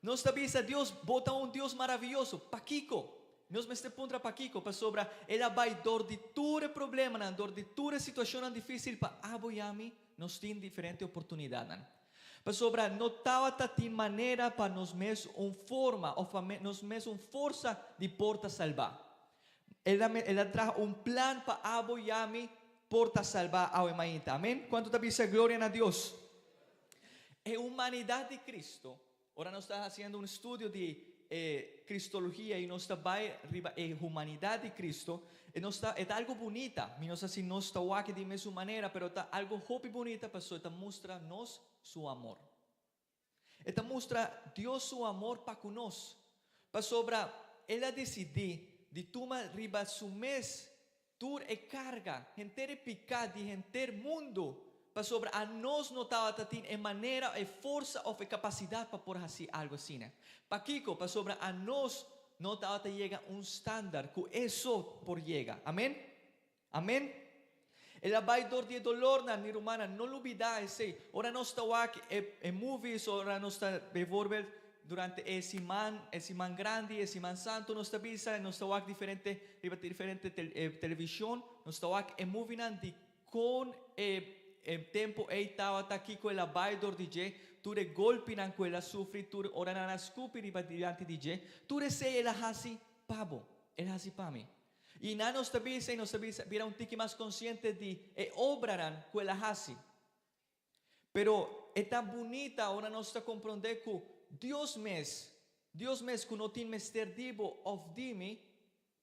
Nos ta bisa, Dios, bo ta un Dios maravioso. Pakiko? Nos mester puntra pakiko, pasobra El a bai dor di tur e problemanan, dor di tur e situashonnan difísil pa abo i ami nos tin diferente oportunidatnan. Pasobra no tabata tin manera pa nos mes un forma òf pa nos mes un forsa di por ta salbá. El a el a traha un plan pa abo i ami por ta salbá awe mainta. Amén? Kuantu ta bisa gloria na Dios? E humanidat di Cristo, ora nos ta hasiendo un estudio di e Cristologia i nos ta bai riba e humanidat di Cristo, e nos ta, e ta algo bunita. Mi no sa si nos ta wak di mesun manera, pero ta algo hopi bunita pasobra e ta mustra nos su amor. E ta mustra Dios su amor pa ku nos, pasobra El a disidí di tuma riba su mes tur e karga, henter e piká di henter mundu, pasobra anos no tabata tin e manera, e forsa òf e kapasidat pa por hasi algu asina. Pakiko? Pasobra anos no tabata yega un standar ku e so por yega. Amen? Amen? El a bai dor di e dolornan, mi rumannan, no lubidá esei. Ora nos ta wak e e movies, ora nos ta bijvoorbeeld durante e siman, e siman grandi, e siman santu, nos ta bisa, nos ta wak diferente riba diferente televishon, nos ta wak e movienan di kon e e tempu ei tabata, kiko el a bai dor di dje, tur e golpinan ku el a sufri, tur ora nan a skupi riba dilanti di dje, tur esei el a hasi pa bo, el a hasi pa mi. I nan nos ta bisa i nos ta bisa bira un tiki mas konsiente di e obranan ku el a hasi. Pero e ta bunita ora nos ta komprondé ku Dios mes, Dios mes ku no tin mester di bo òf di mi,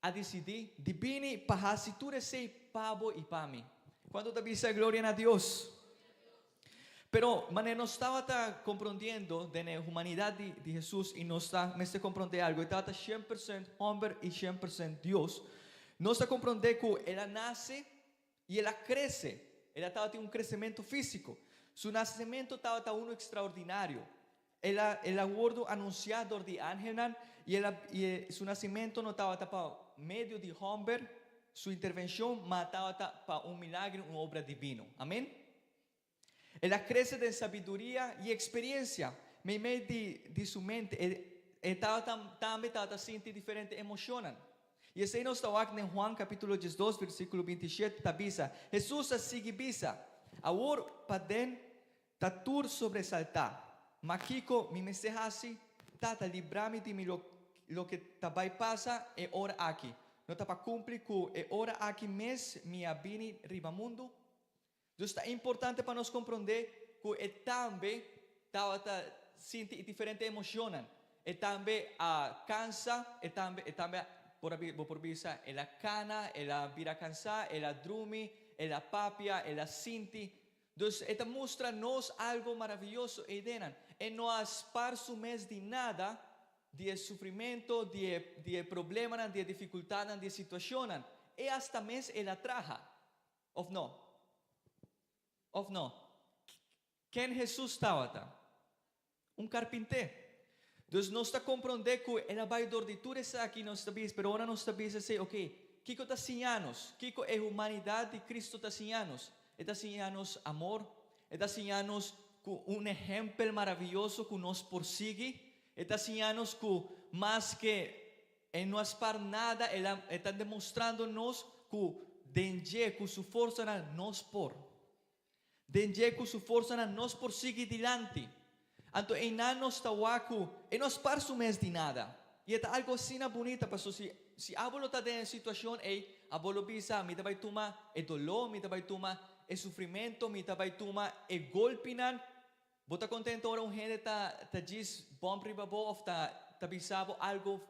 a disidí di bini pa hasi tur esei pa bo i pa mi. Kuantu ta bisa gloria na Dios? Pero manera nos tabata komprondiendo den e humanidat di di Hesus i nos ta mester komprondé algu, e tabata 100% hòmber i 100% Dios, nos ta komprondé ku el a nase I el a krese. El a tabatin un kresementu físiko. Su nasementu tabata unu ekstraordinario. El a, el a wòrdu anunsiá dor di angelnan i el a, i e, su nasementu no tabata pa medio di hòmber, su intervenshon, ma tabata pa un milagro, un obra divino. Amen. El a krese den sabiduria i eksperiensia. Meimei di di su mente e e tabata tambe tabata sinti diferente emoshonnan. I esei nos ta wak den Juan kapítulo 12 versíkulo 27 ta bisa, Hesus a sigui bisa, Awor paden ta tur sobresaltá, ma kiko mi mester hasi? Tata, libra mi di mi lo loke ta bai pasa e ora aki. No ta pa kumpli ku e ora aki mes mi a bini riba mundu? Dus ta importante pa nos komprondé ku e tambe tabata sinti e diferente emoshonnan. E tambe a kansa, e tambe e tambe por a bo por bisa el a kana, el a bira kansá, el a drumi, el a papia, el a sinti. Dus e ta mustra nos algo maravioso eidenan. E no a spar su mes di nada, di e sufrimento, di e di e problemanan, di e difikultatnan, di e situashonnan. E asta mes el a traha. Of no? Of no? Ken Hesus tabata? Un karpinté. Dus nos ta komprondé ku el a bai dor di tur esaki, nos ta bisa, pero ora nos ta bisa esei, oke, kiko ta siña nos? Kiko e humanidat di Kristu ta siña nos? E ta siña nos amor, e ta siña nos ku un ehèmpel maravioso ku nos por sigui. E ta siña nos ku maske e no a spar nada, el a e ta demostrando nos ku den dje ku su forsanan nos por. Den dje ku su forsanan nos por sigui dilanti. Anto einan nos ta wak ku e no a spar su mes di nada. I e ta algu asina bunita paso si si abo lo ta den e situashon ei, abo lo bisa, mi ta bai tuma e doló, mi ta bai tuma e sufrimentu, mi ta bai tuma e golpinan. Bo ta contento ora un hende ta ta djis bump riba bo of ta ta bisa bo algo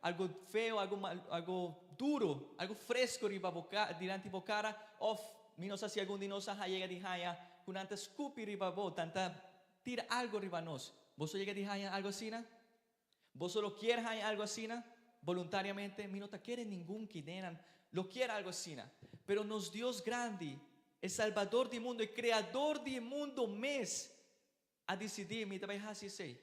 algo feo, algo mal, algo duro, algo fresco riba bo ca dilanti bo cara of mi no sa si algun di nos a yega di haña cu nan ta scupi riba bo, nan ta tira algo riba nos. Boso yega di haña algo asina? Boso lo kier haña algo asina? Boluntariamente? Mi no ta kere ningun kinenan lo kier algo asina. Pero nos Dios grandi, e Salbador di mundo, e Creador di e mundo mes a dicidi, Mi ta bay haci esey.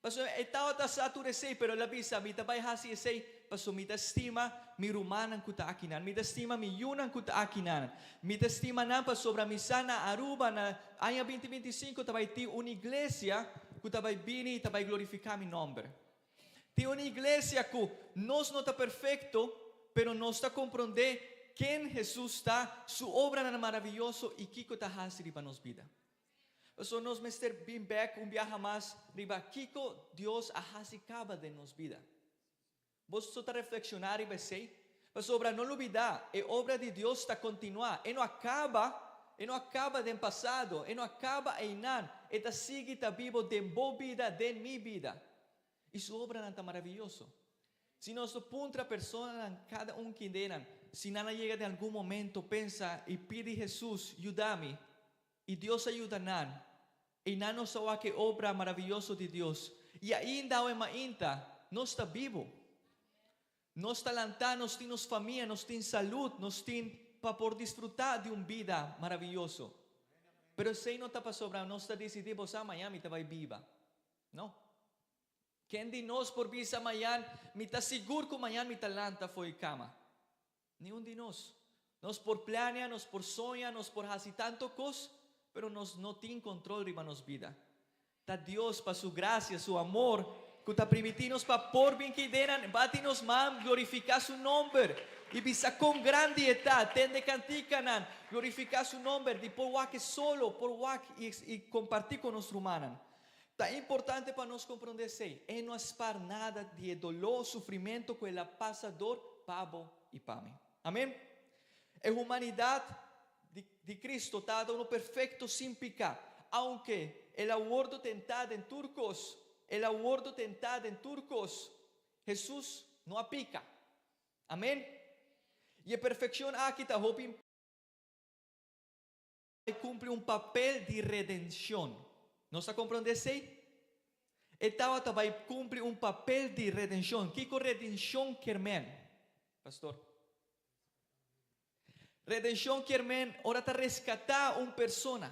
Pasobra e tabata sa tur esey, pero el a bisa, Mi ta bay haci esey pasobra mi ta stima mi rumannan cu ta akinan. Mi ta stima mi yunan cu ta akinan. Mi ta stima nan pasobra mi sa na Aruba na aña binti 25 ta bay tin un iglesia cu ta bay bini y ta bay glorifica mi nomber. Tin un iglesia cu nos no ta perfecto, pero nos ta compronde ken Jesus ta, su obranan maraviyoso y kico ta haci riba nos bida. Pasobra nos mester bin bek un biaha mas riba kico Dios a haci caba den nos bida. Boso ta reflexiona riba esey? Pasobra no lubida, e obra di Dios ta continua, e no a caba, e no a caba den pasado, e no a caba eynan, e ta sigui ta bibo den bo bida, den mi bida. Y su obranan ta maraviyoso. Si nos lo puntra personanan, cada un kindenan, si nan a yega den algun momento pensa y pidi Jesus, yuda mi, y Dios a yuda nan, Einan nos a wak e obra maraviyoso di Dios. I ainda awe mainta, nos ta bibu. Nos ta lantá, nos tin nos famia, nos tin salud, nos tin pa por disfrutá di un bida maraviyoso. Pero esei no ta pasobra nos ta disidí, bo sa, mañan mi ta bai biba. No. Ken di nos por bisa mañan, mi ta sigur ku mañan mi ta lanta fo'i kama? Ni un di nos. Nos por plania, nos por soña, nos por haci tanto cos, pero nos no tin control riba nos bida. Ta Dios pa su gracia, su amor, cu ta primiti nos pa por bin ki denan, bati nos man, glorifica su nomber y bisa con grandi e ta, tende canticanan, glorifica su nomber, di por wak e solo, por wak y y comparti cu nos rumannan. Ta importante pa nos comprende esey. E no a spar nada di e dolor, sufrimento cu el a pasa dor pa bo y pa mi. Amen. E humanidad di, di Cristo tabata uno perfecto sin pica. Aunke el a wordo tenta den tur cos, el a wordo tenta den tur cos, Jesus no a pica. Amen. Y e perfeccion aki ta hopi. E cumpli un papel di redencion. Nos ta comprende esey? E tawata bay cumpli un papel di redencion. Kico redencion kier men, pastor? Redencion kier men ora ta rescata un persona.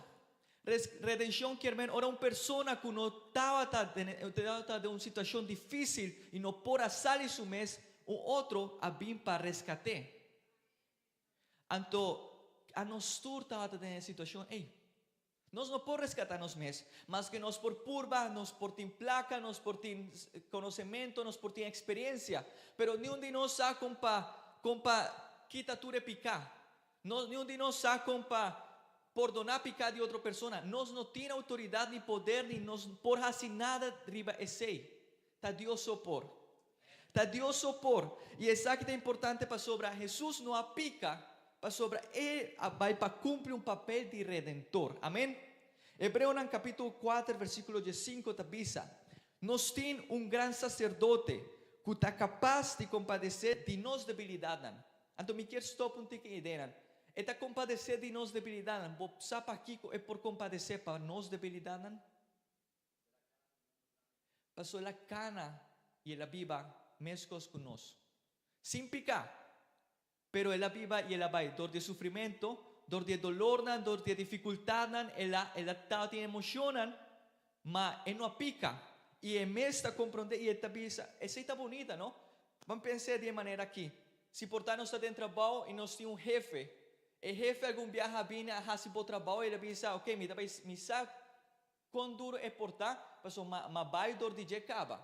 Redencion kier men ora un persona cu no tawata tawata den un situacion dificil y no por a sali su mes, un otro a bin pa rescat'e. Anto, anos tur tabata den e situashon ei. Nos no por reskatá nos mes, maske nos por purba, nos por tin plaka, nos por tin konosementu, nos por tin eksperensia, pero niun di nos sa kon pa kon pa kita tur e piká. No, niun di nos sa kon pa pordoná piká di otro persona. Nos no tin outoridat ni poder ni nos por hasi nada riba esei. Ta Dios so por. Ta Dios so por. I esaki ta importante pasobra Hesus no a pika, pasobra E a bai pa kumpli un papel di Redentor. Amen. Hebreonan kapítulo kuater versíkulo diesinku ta bisa, Nos tin un gran saserdote ku ta kapas di kompadesé di nos debilidatnan. Anto mi kier stòp un tiki eidenan. E ta kompadesé di nos debilidatnan. Bo sa pakiko e por kompadesé pa nos debilidatnan? Paso el a cana y el a biba mescos cu nos. Sin pica, pero el a biba y el a bay dor di e sufrimento, dor di e dolornan, dor di e dificultadnan, el a el a tabatin emocionnan, ma e no a pica. Y e mes ta comprende y e ta bisa, esey ta bunita, no? Ban pens'e di e manera aki, si por ta nos ta den trabao y nos tin un hefe, e hefe algun biaha a bini a haci bo trabao y el a bisa, ok, mi ta bay, mi sa. Kon duru e por ta, pasobra m'a bai dor di dje kaba.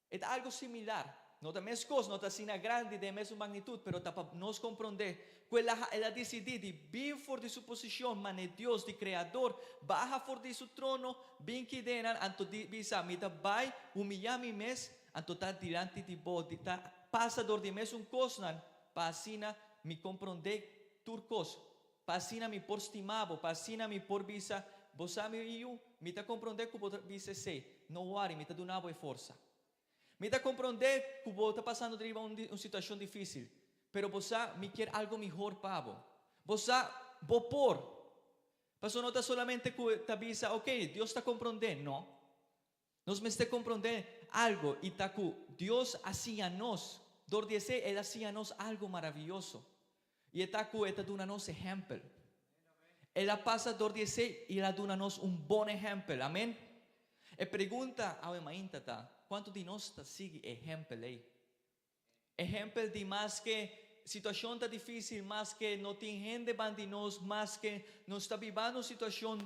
E ta algu similar. No ta meskos, no ta asina grandi den e mesun magnitut, pero ta pa nos komprondé ku el a el a disidí di bin for di su posishon man'e Dios di Kreador, baha for di su trono, bin kidenan, anto di bisa, Mi ta bai humiyá mi mes, anto ta dilanti di bo, di ta pasa dor di e mesun kosnan, pa asina mi komprondé tur kos. Pa asina mi por stima bo, pa asina mi por bisa, Bo sa mi yu, mi ta komprondé ku bo ta bisa esei. No wòri, mi ta duna bo e forsa. Mi ta komprondé ku bo ta pasando riba un un situashon difísil, pero bo sa, mi kier algu mihor pa bo. Bo sa, bo por. Pasobra no ta solamente ku ta bisa, Oké, Dios ta komprondé. No. Nos mester komprondé algu i ta ku Dios a siña nos. Dor di esei El a siña nos algu maravioso. I e ta ku E ta duna nos ehèmpel. El a pasa dor di esei i El a duna nos un bon ehèmpel. Amen. E pregunta awe mainta ta, kuantu di nos ta sigui e ehèmpel ei? Ehèmpel di maske situashon ta difísil, maske no tin hende ban di nos, maske nos ta bibando un situashon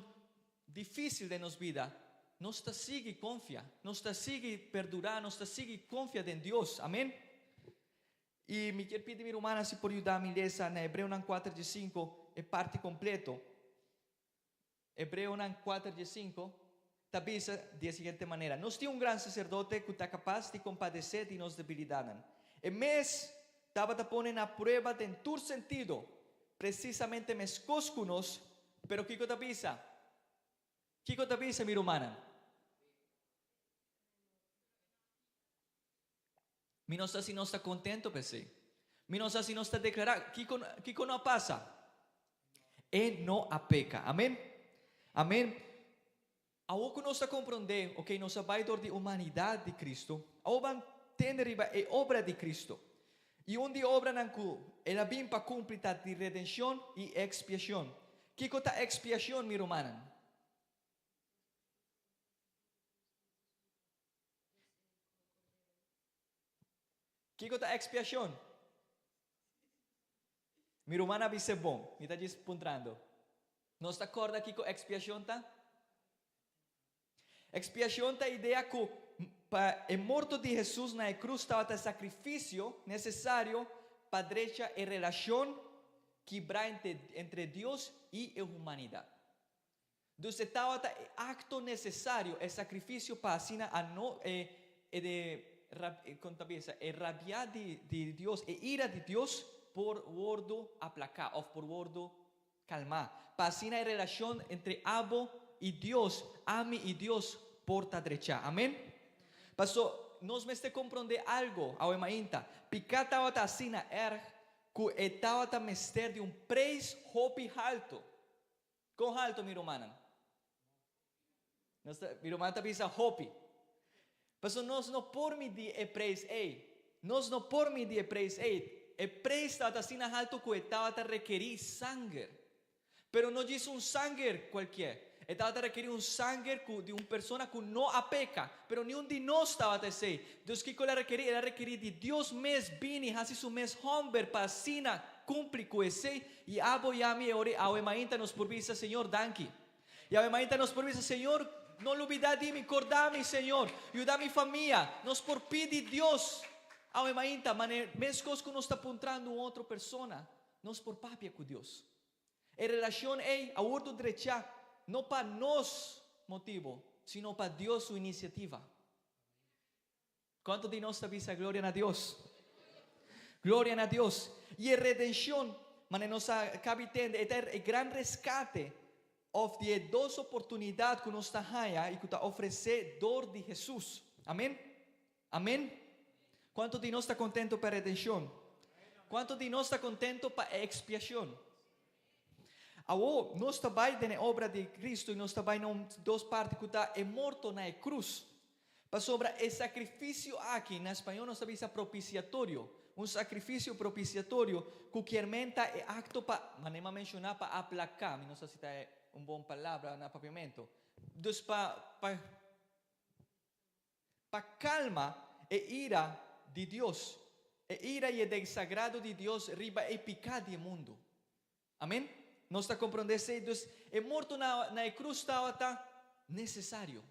difísil den nos bida, nos ta sigui konfia, nos ta sigui perdurá, nos ta sigui konfia den Dios. Amén. I mi kier pidi mi rumannan si por yuda mi lesa na Hebreonan kuater diesinku e parti kompleto. Hebreonan kuater diesinku ta bisa di e siguiente manera, Nos tin un gran saserdote ku ta kapas di kompadesé di nos debilidatnan. E mes tabata pone na prueba den tur sentido, presisamente meskos ku nos, pero kiko ta bisa? Kiko ta bisa, mi rumannan? Mi no sa si nos ta contento p'esey. Mi no sa si nos ta declara kico kico no a pasa. E no a peca. Amen. Amen. Awor cu nos ta comprende, ok, nos a bay door di humanidad di Cristo, awor ban tende riba e obra di Cristo. Y un di e obranan cu El a bin pa cumpli ta di redencion y expiacion. Kico ta expiacion, mi rumannan? Kiko ta expiacion? Mi ruman a bis'é bon, mi ta djis puntrando. Nos ta corda kiko expiacion ta? Expiacion ta idea cu pa e morto di Jesus na e cruz tabata e sacrificio necesario pa drecha e relacion kibra entre Dios y e humanidad. Dus e tabata e akto nesesario, e sakrifisio pa asina a no e e de kon ta bisa e rabia di di Dios, e ira di Dios por wordu aplaká òf por wordu kalmá. Pa asina e relashon entre abo i Dios, ami i Dios por ta drechá. Amen? Paso nos mester komprondé algo awe mainta, piká tabata asina erg ku e tabata mester di un preis hopi haltu. Kon halto mi rumannan? Nos ta, mi ruman ta bisa hopi. Pasobra nos no por midi e preis ei. Nos no por midi e preis ei. E preis tabata asina halto ku e tabata rekerí sanger. Pero no djis un sanger kualkier. E tabata rekerí un sanger ku di un persona ku no a peka. Pero niun di nos tabata esei. Dus kiko el a rekerí? El a rekerí di Dios mes bini hasi su mes hòmber pa asina kumpli ku esei I abo i ami e ora awe mainta nos por bisa, Señor, danki. I awe mainta nos por bisa, Señor, no lubida di mi, korda mi, Señor, yuda mi famia. Nos por pidi Dios awe mainta, mane meskos ku nos ta puntrando un otro persona, nos por papia ku Dios. E relashon ei a wordu drechá no pa nos motibo, sino pa Dios su inisiativa. Cuanto di nos ta bisa gloria na Dios? Gloria na Dios. Y e redencion, mane nos a cabi tende, e ta e gran rescate of di e dos oportunidad cu nos ta haya y cu ta ofrece door di Jesus. Amen? Amen? Cuanto di nos ta contento pa e redencion? Cuanto di nos ta contento pa e expiacion? Awo, nos ta bai den e obra di Cristo y nos ta bai na un dos parti cu ta e morto na e cruz. Pasobra e sacrificio aki, na spañol nos ta bisa propiciatorio, un sacrificio propiciatorio cu kier men ta e acto pa, manera mi a menciona, pa aplaca, mi no sa si ta un bon palabra na papiamento, dus pa, pa, pa calma e ira di Dios, e ira y e desagrado di Dios riba e pica di e mundo. Amen? Nos ta comprende esey? Dus e morto na, na e cruz tawata. nesesario.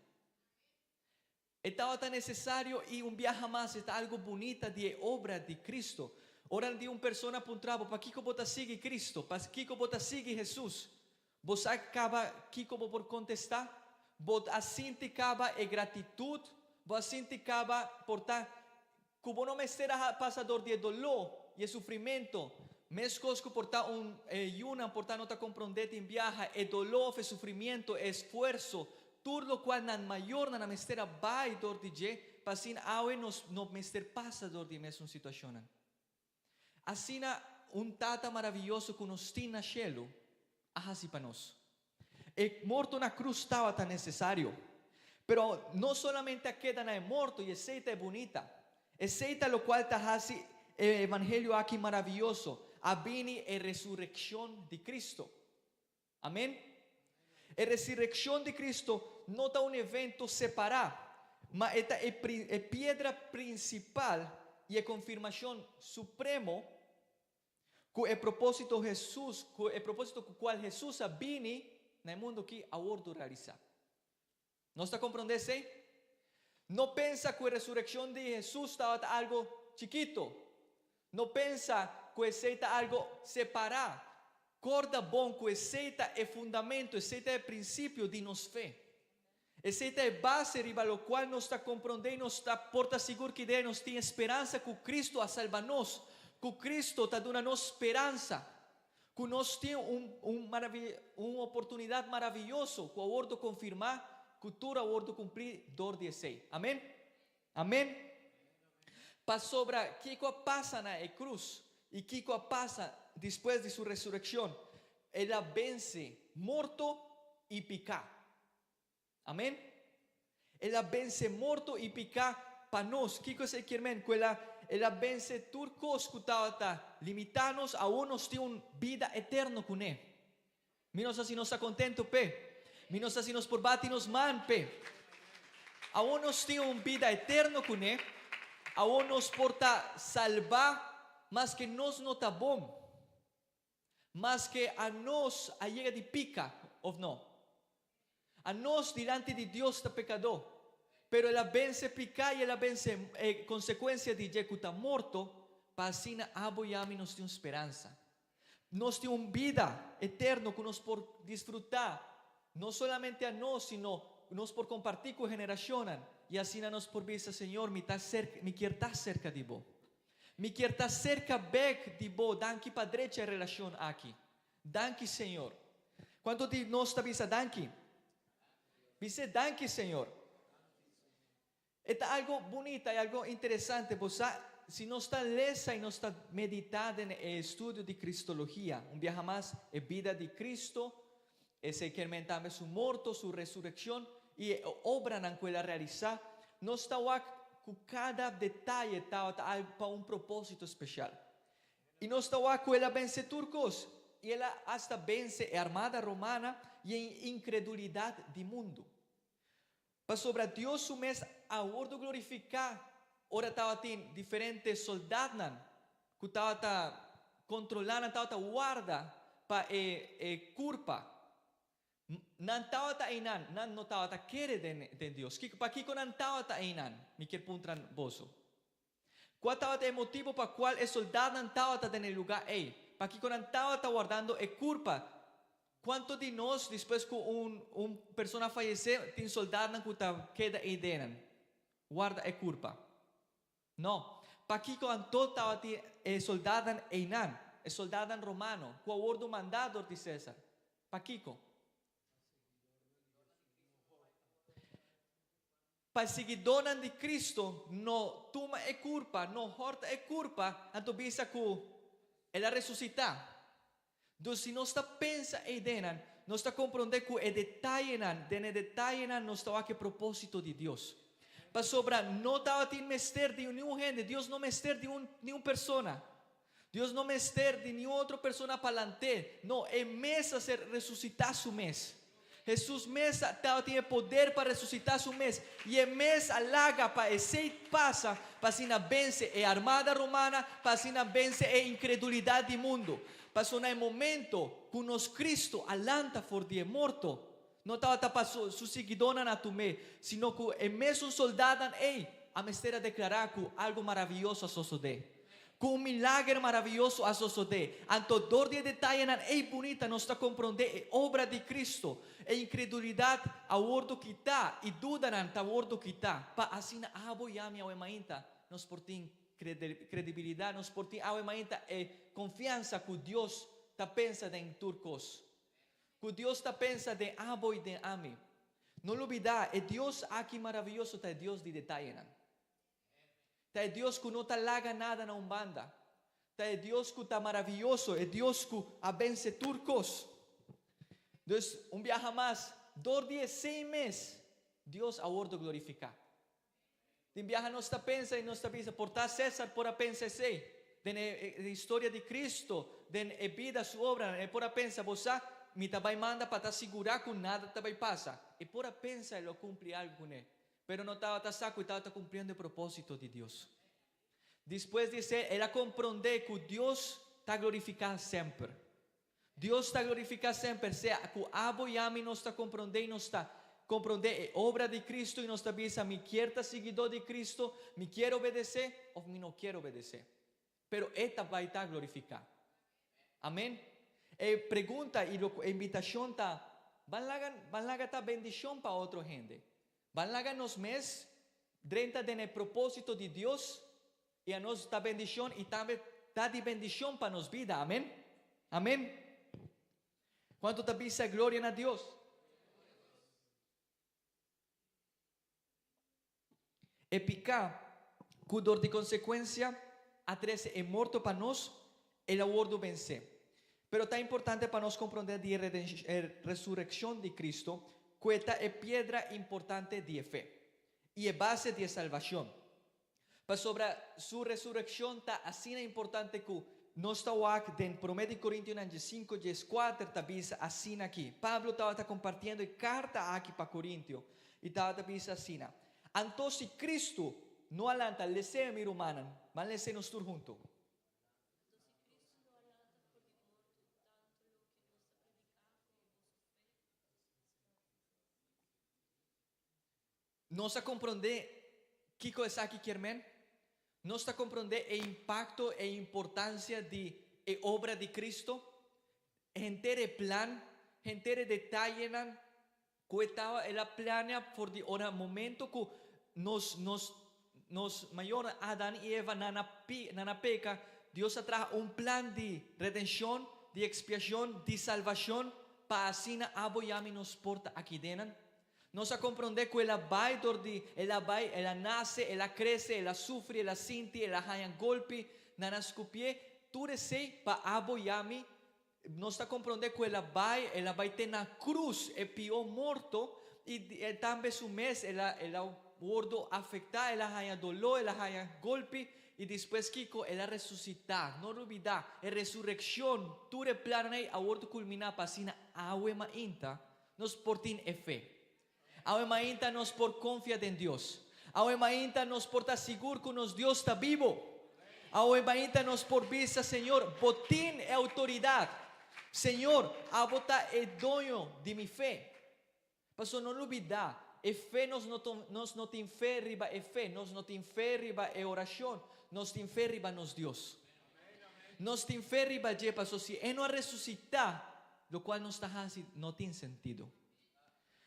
E tabata nesesario i un biaha mas e ta algu bunita di e obra di Cristo. Ora di un persona puntra bo, Pakiko bo ta sigui Cristo? Pakiko bo ta sigui Hesus? Bo sa kaba kiko bo por kontestá? Bo a sinti kaba e gratitut? Bo a sinti kaba por ta ku bo no mester a pasa dor di e doló i e sufrimentu? Meskos ku por ta un yunan por ta no ta komprondé tin biaha e doló òf e sufrimiento, e esfuerso, tur lokual nan mayornan a mester a bai dor di dje pa asina awe nos no mester pasa dor di e mesun situashonnan. Asina un Tata maravioso ku nos tin na shelu a hasi pa nos. E morto na krus tabata nesesario. Pero no solamente a keda na e morto, i esei ta e bunita. Esei ta lokual ta hasi e evangelio aki maravioso, a bini e resurekshon di Kristo. Amen. E resurekshon di Kristo no ta un evento separá, ma e ta e e piedra prinsipal i e konfirmashon supremo ku e propósito Hesus, ku e propósito ku kual Hesus a bini na e mundu aki a wòrdu realisá. Nos ta komprondé esei? No pensa ku e resurekshon di Hesus tabata algu chikito. No pensa ku esei ta algu separá. Kòrda bon ku esei ta e fundamentu, esei ta e prinsipio di nos fe. Esei ta e base riba lokual nos ta komprondé i nos ta por ta sigur ki den nos tin e speransa ku Kristu a salba nos, ku Kristu ta duna nos speransa. Ku nos tin un un un oportunidat maravioso ku a wordu konfirmá ku tur a wordu kumplí dor di esei. Amen? Amen? Pasobra kiko a pasa na e krus i kiko a pasa despues di su resurekshon, El a bense morto i piká. Amen? El a bense morto i piká pa nos. Kiko esei kier men? Ku el a el a bense tur kos ku tabata limitá nos, awor nos tin un bida eterno kuné. Mi no sa si nos ta kontentu p'e. Mi no sa si nos por bati nos man p'e. Awor nos tin un bida eterno kuné. Awor nos por ta salbá maske nos no ta bon. Maske anos a yega di pika of no. Anos dilanti di Dios ta pekadó, pero el a bense piká i el a bense e konsekuensia di dje ku ta morto, pa asina abo i ami nos tin un speransa. Nos tin un bida eterno ku nos por disfrutá, no solamente anos, sino nos por kompartí ku generashonnan, i asina nos por bisa, Señor, mi ta serka, mi kier ta serka di bo. Mi kier ta serka bek di bo, danki pa drecha e relashon aki. Danki Señor. Kuantu di nos ta bisa danki? Bis'é danki Señor. E ta algo bunita i algo interesante, bo sa, si nos ta lesa i nos ta meditá den e estudio di Cristologia, un biaha mas, e bida di Cristo, esei kier men tambe su morto, su resurekshon i e obranan ku el a realisá, nos ta wak ku kada detaye tabata algu pa un propósito spesial. I nos ta wak ku el a bense tur kos, i el a asta bense e armada romana i e inkredulidat di mundu. Pasobra Dios su mes a wòrdu glorifiká ora tabatin diferente soldatnan ku tabata kontrolá, nan tabata warda pa e e kurpa. Nan tabata einan, nan no tabata kere den den Dios. Kiko, pakiko nan tabata einan? Mi kier puntra boso. Kua tabata e motibu pa kual e soldatnan tabata den e lugá ei? Pakiko nan tabata wardando e kurpa? Kuantu di nos, despues ku un un persona fayesé, tin soldatnan ku ta keda ei den nan, warda e kurpa? No. Pakiko anto tabatin e soldatnan einan, e soldatnan romano, ku a wordu mandá dor di César? Pakiko? Pa e siguidónan di Cristo no tuma e curpa, no horta e curpa, anto bisa cu El a resucitá. Dus si nos ta pensa ei denan, nos ta comprende cu e detayenan, den e detayenan nos ta wak e propósito di Dios. Pasobra no tabatin mester di niun hende, Dios no mester di un niun persona. Dios no mester di niun otro persona pa lant'é. No, e mes a ser resusitá su mes. Hesus mes a tabatin e poder pa resusitá su mes, i e mes a laga pa esei pasa pa asina bense e armada romana, pa asina bense e inkredulidat di mundu. Pasobra na e momento ku nos Kristu a lanta for di e morto, No tabata pa su, su siguidónan a tum'é, sino ku e mesun soldatnan ei a mester a deklará ku algu maravioso a sosodé. Ku un milager maravioso a sosodé. Anto dor di e detayenan ei bunita nos ta komprondé e obra di Kristu. E inkredulidat a wòrdu kitá i dudanan ta wòrdu kitá pa asina abo i ami awe mainta nos por tin kredibilidat, nos por tin awe mainta e konfiansa ku Dios ta pensa den tur kos. Ku Dios ta pensa den abo i den ami. No lubidá, e Dios aki maravioso ta e Dios di detayenan. Ta e Dios ku no ta laga nada na un banda. Ta e Dios ku ta maravioso, e Dios ku a bense tur kos. Dus, un biaha mas, dor di esei mes, Dios a wòrdu glorifiká. Tin biaha nos ta pensa i nos ta bisa, por ta Cesar por a pensa esei? Den e historia di Cristo, den e bida, su obranan, e por a pensa, bo sa, mi ta bai manda pa ta sigurá ku nada ta bai pasa. E por a pensa e lo kumpli algu kuné, pero no tabata sa ku e tabata kumpliendo e propósito di Dios. Despues di esei, el a komprondé ku Dios ta glorifiká semper. Dios ta glorifiká semper, sea ku abo i ami nos ta komprondé i nos ta komprondé e obra di Kristu i nos ta bisa, Mi kier ta siguidó di Kristu, mi kier obedesé òf mi no kier obedesé. Pero E ta bai ta glorifiká. Amén. E pregunta i lo e invitashon ta, Ban laga, ban laga ta bendishon pa otro hende. Ban laga nos mes drenta den e propósito di Dios I anos ta bendicion i tambe ta di bendicion pa nos bida. Amen. Amen. Cuanto ta bisa gloria na Dios? E pica cu dor di consecuencia a trece e morto pa nos, el a wordo vence. Pero ta importante pa nos comprende di e resureccion di Cristo cu e ta e piedra importante di e fe i e base di e salvacion. Pasobra su resurekshon ta asina importante ku nos ta wak den Promé di Korintionan diesinku dieskuater ta bisa asina aki. Pablo tabata kompartiendo e karta aki pa Korintio i tabata bisa asina, Anto si Kristu no a lanta, les'é mi rumannan, ban les'é nos tur huntu. Nos a komprondé kiko esaki kier men? Nos ta komprondé e impakto e importansia di e obra di Kristu? Henter e plan, henter e detayenan ku e tawa el a planea for di ora momento ku nos nos nos mayornan Adan i Eva nan a pi nan a peka, Dios a traha un plan di redenshon, di ekspiashon, di salbashon pa asina abo i ami nos por ta aki denan. Nos a komprondé ku el a bai dor di el a bai, el a nase, el a krese, el a sufri, el a sinti, el a haña golpi, nan a skupié, tur esei pa abo i ami. Nos ta komprondé ku el a bai, el a bai te na krus, e pió morto, i e tambe su mes el a el a wordu afektá, el a haña doló, el a haña golpi, i despues kiko? El a resusitá. No lubidá, e resurekshon, tur e plannan ei a wordu kulminá pa asina awe mainta Nos por tin e fe. Awe mainta nos por konfia den Dios. Awe mainta nos por ta sigur ku nos Dios ta bibo. Awe mainta nos por bisa, Señor, bo tin e outoridat. Señor, abo ta e doño di mi fe. Pasobra no lubidá, e fe nos no nos no tin fe riba e fe, nos no tin fe riba e orashon, nos tin fe riba nos Dios. Nos tin fe riba dje, pasobra si e no a resusitá, Locual nos ta haci no tin sentido.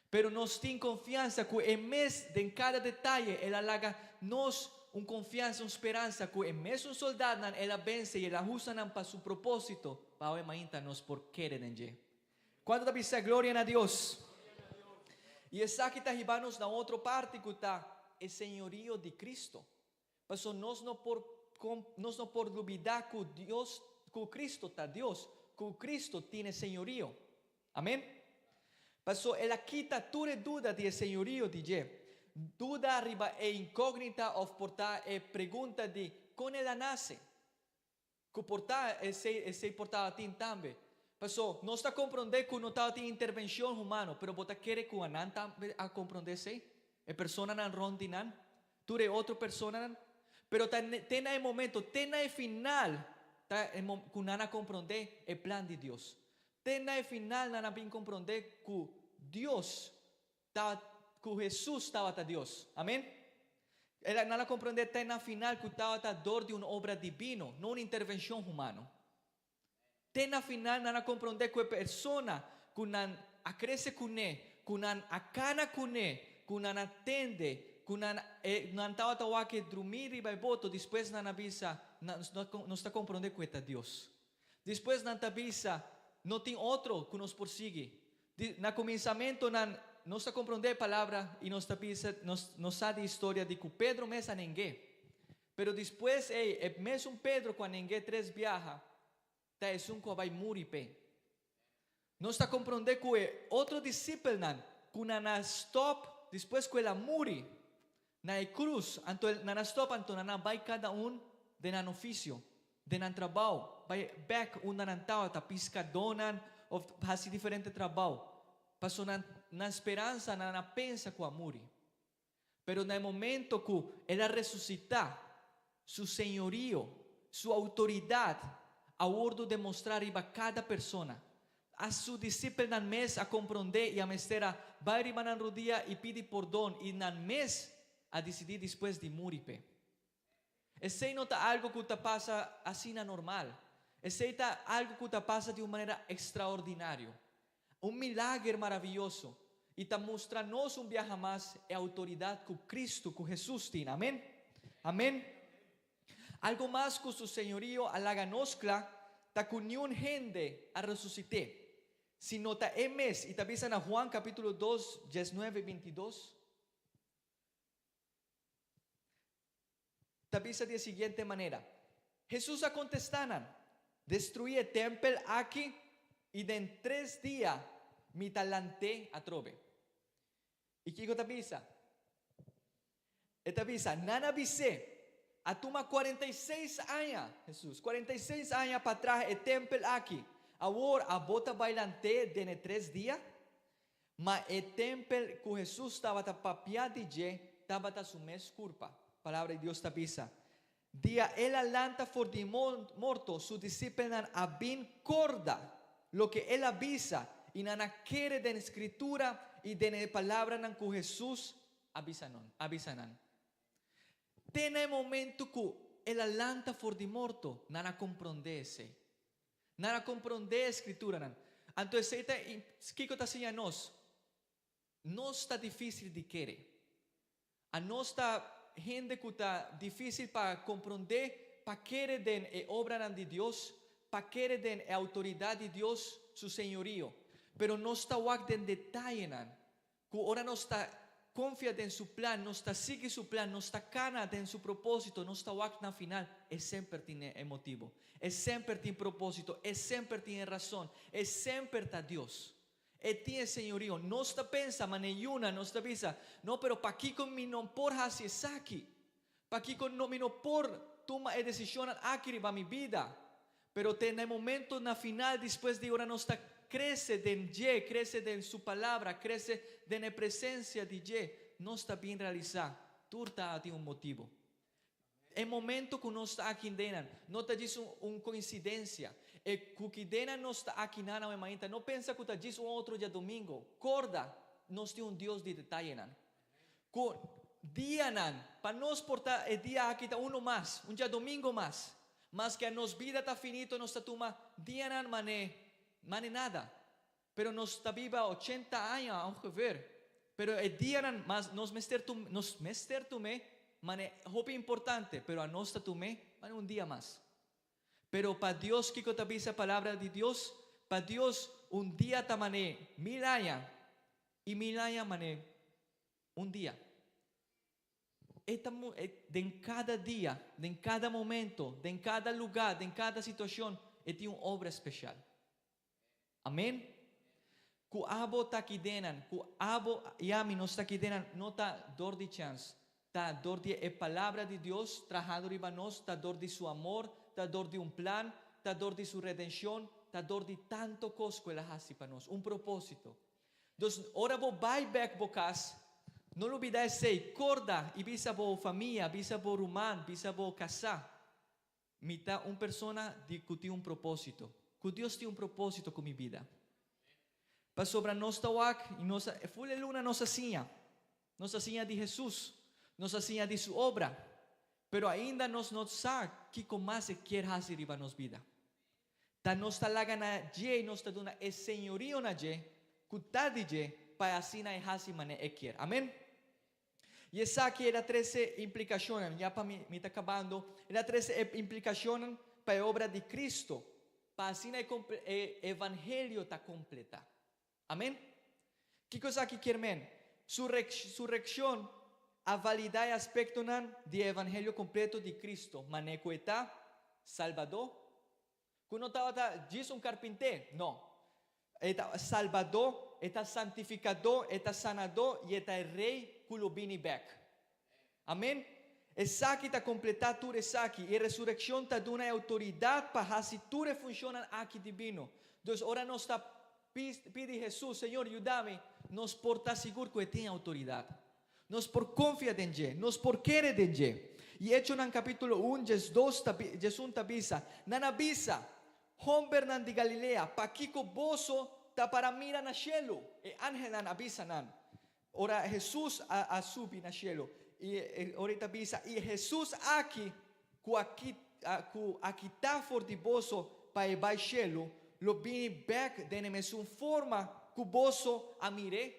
Pero nos tin confiansa cu e mes den cada detaye el a laga nos un confiansa, un speransa cu e mesun soldadnan el a vence y el a usa nan pa su proposito pa awe mainta nos por kere den dje. Cuanto ta bisa gloria na Dios? Y esaki ta hiba nos na otro parti cu ta e señorio di Cristo. Paso nos no por nos no por lubida cu Dios cu Cristo ta Dios, cu Cristo tin e señorio. Amen. Paso el a kita tur e duda di e señorio di dje. Duda riba e incognita of por ta e pregunta di con el a nace. Ku por ta esei esei por tabatin tambe. Paso, nos ta komprondé ku no tabatin intervenshon humano, pero bo ta kere ku anan tambe a komprondé esei? E personanan rònt di nan? Tur e otro personanan? Pero ta te na e momento, te na e final ta e ku nan a komprondé e plan di Dios. Te na e final nan a bin komprondé ku. Dios ta ku Hesus tabata Dios. Amen? El a, nan a komprondé te na final ku tabata dor di un obra dibino, no un intervenshon humano. Te na final nan a komprondé ku e persona ku nan a krese kuné, ku nan a kana kuné, ku nan a tende, ku nan e nan tabata wak e drumí riba e boto, despues nan a bisa, Nos ta komprondé ku e ta Dios. Despues nan ta bisa, No tin otro ku nos por sigui. Di, na kuminsamentu nan nos ta komprondé e palabra i nos ta bisa, nos nos sa di historia di ku Pedro mes a neng'é. Pero despues ei e mesun Pedro ku a neng'é tres biaha ta esun ku a bai muri p'e. Nos ta komprondé ku e otro disipelnan ku nan a stòp despues ku el a muri na e krus, anto el nan a stòp anto nan a bai kada un den nan ofisio, den nan trabou, bai bèk unda nan tabata, piskadónan òf hasi diferente trabou, pasobra nan nan speransa nan a pensa ku a muri. Pero na e momento ku el a resusitá, su señorio, su outoridat a wordu demostrá riba kada persona. A su disipelnan mes a komprondé i a mester a bai riba nan rudia i pidi pordon i nan mes a disidí despues di muri p'e. Esei no ta algu ku ta pasa asina normal. Esei ta algu ku ta pasa di un manera ekstraordinario. Un milager maravioso i ta mustra nos un biaha mas e outoridat ku Kristu, ku Hesus tin. Amen? Amen. Algu mas ku su señorio a laga nos kla ta ku niun hende a resusit'é, sino ta e mes, i ta bisa na Juan kapítulo dos, diesnuebe, bintidos. Ta bisa di e siguiente manera, Hesus a kontestá nan, Destruí e tèmpel aki i den tres dia mi ta lant'é atrobe. I kiko ta bisa? E ta bisa, Nan a bis'é, A tuma 46 aña, Hesus, 46 aña pa traha e tèmpel aki, awor abo ta bai lant'é den e tres dia? Ma e tempel ku Hesus tabata papia di dje tabata su mes kurpa. Palabra di Dios ta bisa, Dia el a lanta for di morto, su disipelnan a bin korda loke el a bisa i nan a kere den Skritura i den e palabranan ku Hesus a bisa nan. Te na e momentu ku el a lanta for di morto, nan a komprondé esei. Nan a komprondé e Skrituranan. Anto esei ta kiko ta siña nos? Nos ta difísil di kere. A nos ta hende ku ta difísil pa komprondé, pa kere den e obranan di Dios, pa kere den e outoridat di Dios, su señorio. Pero nos ta wak den detayenan. Ku ora nos ta konfia den Su plan, nos ta sigui Su plan, nos ta kana den Su propósito, nos ta wak na final, E semper tin e motibu. E semper tin propósito. E semper tin e rason. E semper ta Dios. E tin e señorio. Nos ta pensa manera yuna, nos ta bisa, No, pero pakiko mi no por hasi esaki? Pakiko no mi no por tuma e desishonnan aki riba mi bida? Pero te na e momento na final despues di ora nos ta crece den dje, crece den su palabra, crece den e presencia di dje, nos ta bin realisa tur ta tin un motibo. E momento cu nos ta aki denan no ta djis un coincidencia. E cu ki denan nos ta aki nan awe mainta no pensa cu ta djis un otro diadomingo. Corda, nos tin un Dios di detayenan. Cu dianan, pa nos por ta e dia aki ta uno mas, un djadomingo mas. Maske a nos bida ta finito nos ta tuma dianan mane, mane nada. Pero nos ta biba ochenta aña ongeveer. Pero e dianan mas nos mester tum, nos mester tum'é mane hopi importante, pero a nos ta tum'é mane un dia mas. Pero pa Dios kiko ta bisa palabra di Dios? Pa Dios un dia ta mane mil aña i mil aña mane un dia. E ta den kada dia, den kada momento, den kada lugá, den kada situashon, e tin un obra speshal. Amen. Ku abo ta aki denan, ku abo i ami nos ta aki denan, no ta dor di chèns, ta dor di e Palabra di Dios trahando riba nos, ta dor di Su amor, ta dor di un plan, ta dor di Su redenshon, ta dor di tanto kos ku El a hasi pa nos, un propósito. Dus, ora bo bai bèk bo kas, no lubidá esei, korda i bisa bo famia, bisa bo ruman, bisa bo kasá, Mi ta un persona di ku tin un propósito, ku Dios tin un propósito ku mi bida. Pasobra nos ta wak i nos a, ful e luna nos a siña. Nos a siña di Hesus, nos a siña di su obra, pero ainda nos no sa kiko mas e kier hasi riba nos bida. Ta nos ta laga na dje i nos ta duna e señorio na dje ku ta di dje pa e asina e hasi manera e kier. Amen. I esaki el a trese implikashonnan, ya pa mi, mi ta kabando, el a trese e implikashonnan pa e obra di Kristo, pa asina e, e evangelio ta kompletá. Amen. Kiko esaki kier men? Su resurrekshon a validá e aspektonan di e evangelio kompleto di Kristo, manera ku e ta Salbadó, ku no tabata djis un karpinté, no, e ta Salbadó, e ta Santifikadó, e ta Sanadó i e ta e Rei ku lo bini bèk. Amen. Esaki ta kompletá tur esaki, i e resurekshon ta duna e outoridat pa hasi tur e funshonnan aki dibino. Dus ora nos ta pidi Hesus, Señor, yuda mi, nos por ta sigur ku e tin outoridat. Nos por konfia den dje, nos por kere den dje. I Echonan kapítulo un, diesdos ta diesun ta bisa, Nan a bisa, Hombernan di Galilea, pakiko boso ta para mira na shelu? E angelnan a bisa nan, Ora Hesus a a subi na shelu, i ora e ta bisa, I Hesus aki ku a ku a kita for di boso pa e bai shelu, lo bini bèk den e mesun forma ku boso a mir'é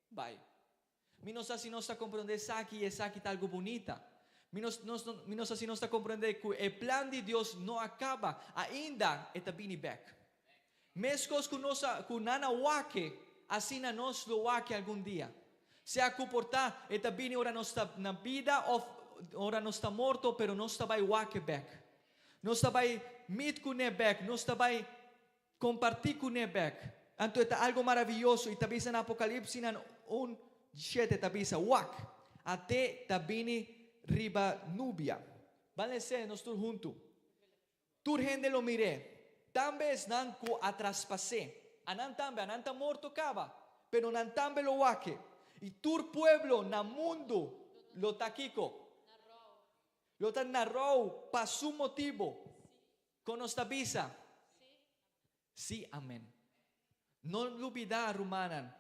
bai. Mi no sa si nos ta komprondé esaki i esaki ta algu bunita. Mi no nos mi no sa si nos ta komprondé ku e plan di Dios no a kaba, ainda e ta bini bèk. Meskos ku nos a ku nan a wak-e, asina nos lo wak-e algun dia. Sea ku por ta e ta bini ora nos ta na bida òf ora nos ta morto, pero nos ta bai wak-e bèk. Nos ta bai meet kuné bèk, nos ta bai kompartí kuné bèk. Anto e ta algu maravioso i ta bisa na Apokalipsinan un, shete ta bisa, Wak! At'é ta bini riba nubia. Ban les'é nos tur huntu. Tur hende lo mir'é, tambe esnan ku a traspas'é. Anan tambe, anan ta morto kaba, pero nan tambe lo wak-e. I tur pueblo na mundu lo ta kiko? Lo ta na rou pa su motibu. Kon nos ta bisa? Sí, amen. No lubidá, rumannan,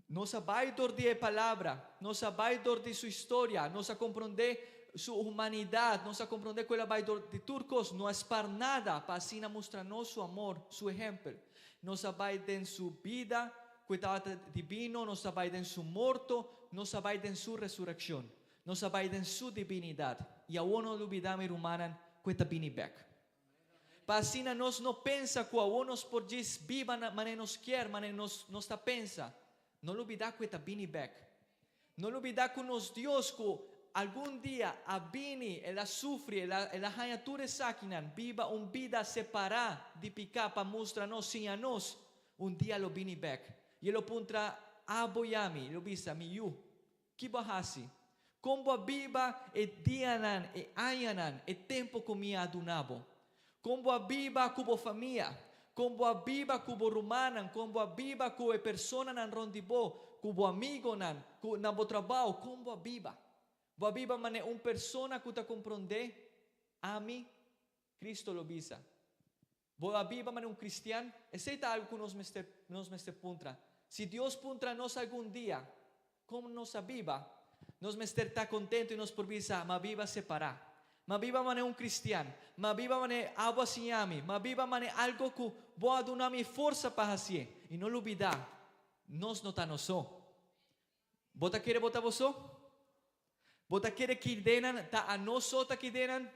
nos a bai dor di e Palabra, nos a bai dor di su historia, nos a komprondé su humanidat, nos a komprondé ku el a bai dor di tur kos, no a spar nada pa asina mustra nos su amor, su ehèmpel. Nos a bai den su bida ku e tabata dibino, nos a bai den su morto, nos a bai den su resurekshon, nos a bai den su dibinidat. I awor no lubidá, mi rumannan, ku e ta bini bèk. Pa asina nos no pensa ku awor nos por djis biba na manera nos kier, manera nos nos ta pensa. No lubidá ku e ta bini bèk. No lubidá ku nos Dios ku algun dia a bini, el a sufri, el a el a haña tur esakinan, biba un bida separá di piká pa mustra nos, siña nos, un dia lo bini bèk. I e lo puntra abo i ami, lo bisa, Mi yu, Ki bo a hasi? Kon bo a biba e dianan, e añanan, e tempu ku mi a duna bo? Kon bo a biba ku bo famia? Kon bo a biba ku bo rumannan? Kon bo a biba ku e personanan rònt di bo, ku bo amigonan, ku na bo trabou? Kon bo a biba? Bo a biba manera un persona ku ta komprondé ami? Cristo lo bisa. Bo a biba manera un cristian? Esei ta algu cu nos mester nos mester puntra. Si Dios puntra nos algun dia con nos a biba, nos mester ta contento y nos por bisa, M'a biba separa. M'a biba manera un cristian. M'a biba manera abo a siña mi. M'a biba manera algo cu bo a duna mi forsa pa hacié. Y no lubida, nos no ta nos so. Bo ta kere bo ta bo so? Bo ta kere kidenan ta a nos so ta kidenan?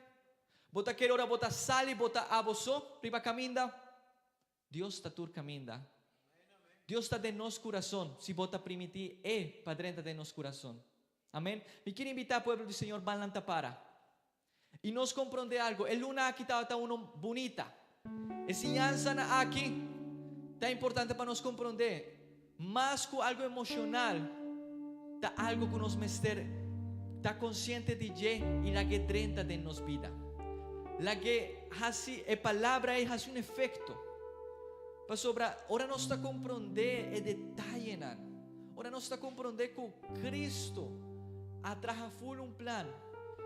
Bo ta kere ora bo ta sali bo ta abo so riba kaminda? Dios ta tur kaminda. Dios ta den nos kurason si bo ta primiti E pa drenta den nos kurason. Amen. Mi kier invita pueblo di Señor ban lanta para. I nos komprondé algo, e luna aki tabata uno bunita. E siñansanan aki ta importante pa nos komprondé. Mas ku algo emoshonal, ta algo ku nos mester ta konsiente di dje i lag'é drenta den nos bida. Lag'é hasi e palabra ei hasi un efekto. Pasobra ora nos ta komprondé e detayenan, ora nos ta komprondé ku Kristu a traha ful un plan,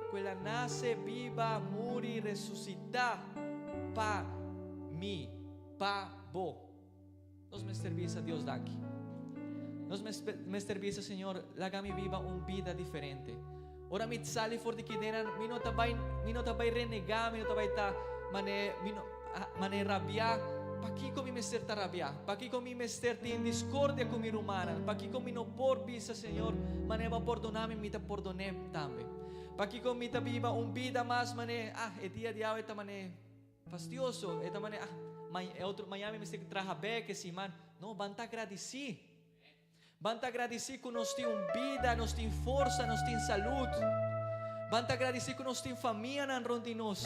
Ku el a nase, biba, muri, resusitá pa mi, pa bo. Nos mester bisa Dios danki. Nos mester bisa Señor, laga mi biba un bida diferente. Ora mi sali for di kidenan, mi no ta bai, mi no ta bai renegá, mi no ta bai ta mane, mi no, mane rabiá. Pakiko mi mester ta rabiá? Pakiko mi mester tin discordia ku mi rumannan? Pakiko mi no por bisa Señor, mane bo a pordoná mi, mi ta pordon'é tambe? Pakiko mi ta biba un bida mas mane, ah, e dia di awe ta mane fastioso, e ta mane, ah, ma e otro, mañana mi mester traha bek e siman. No, ban ta gradisí. Ban ta gradisí ku nos tin un bida, nos tin forsa, nos tin salud. Ban ta gradisí ku nos tin famianan rond di nos.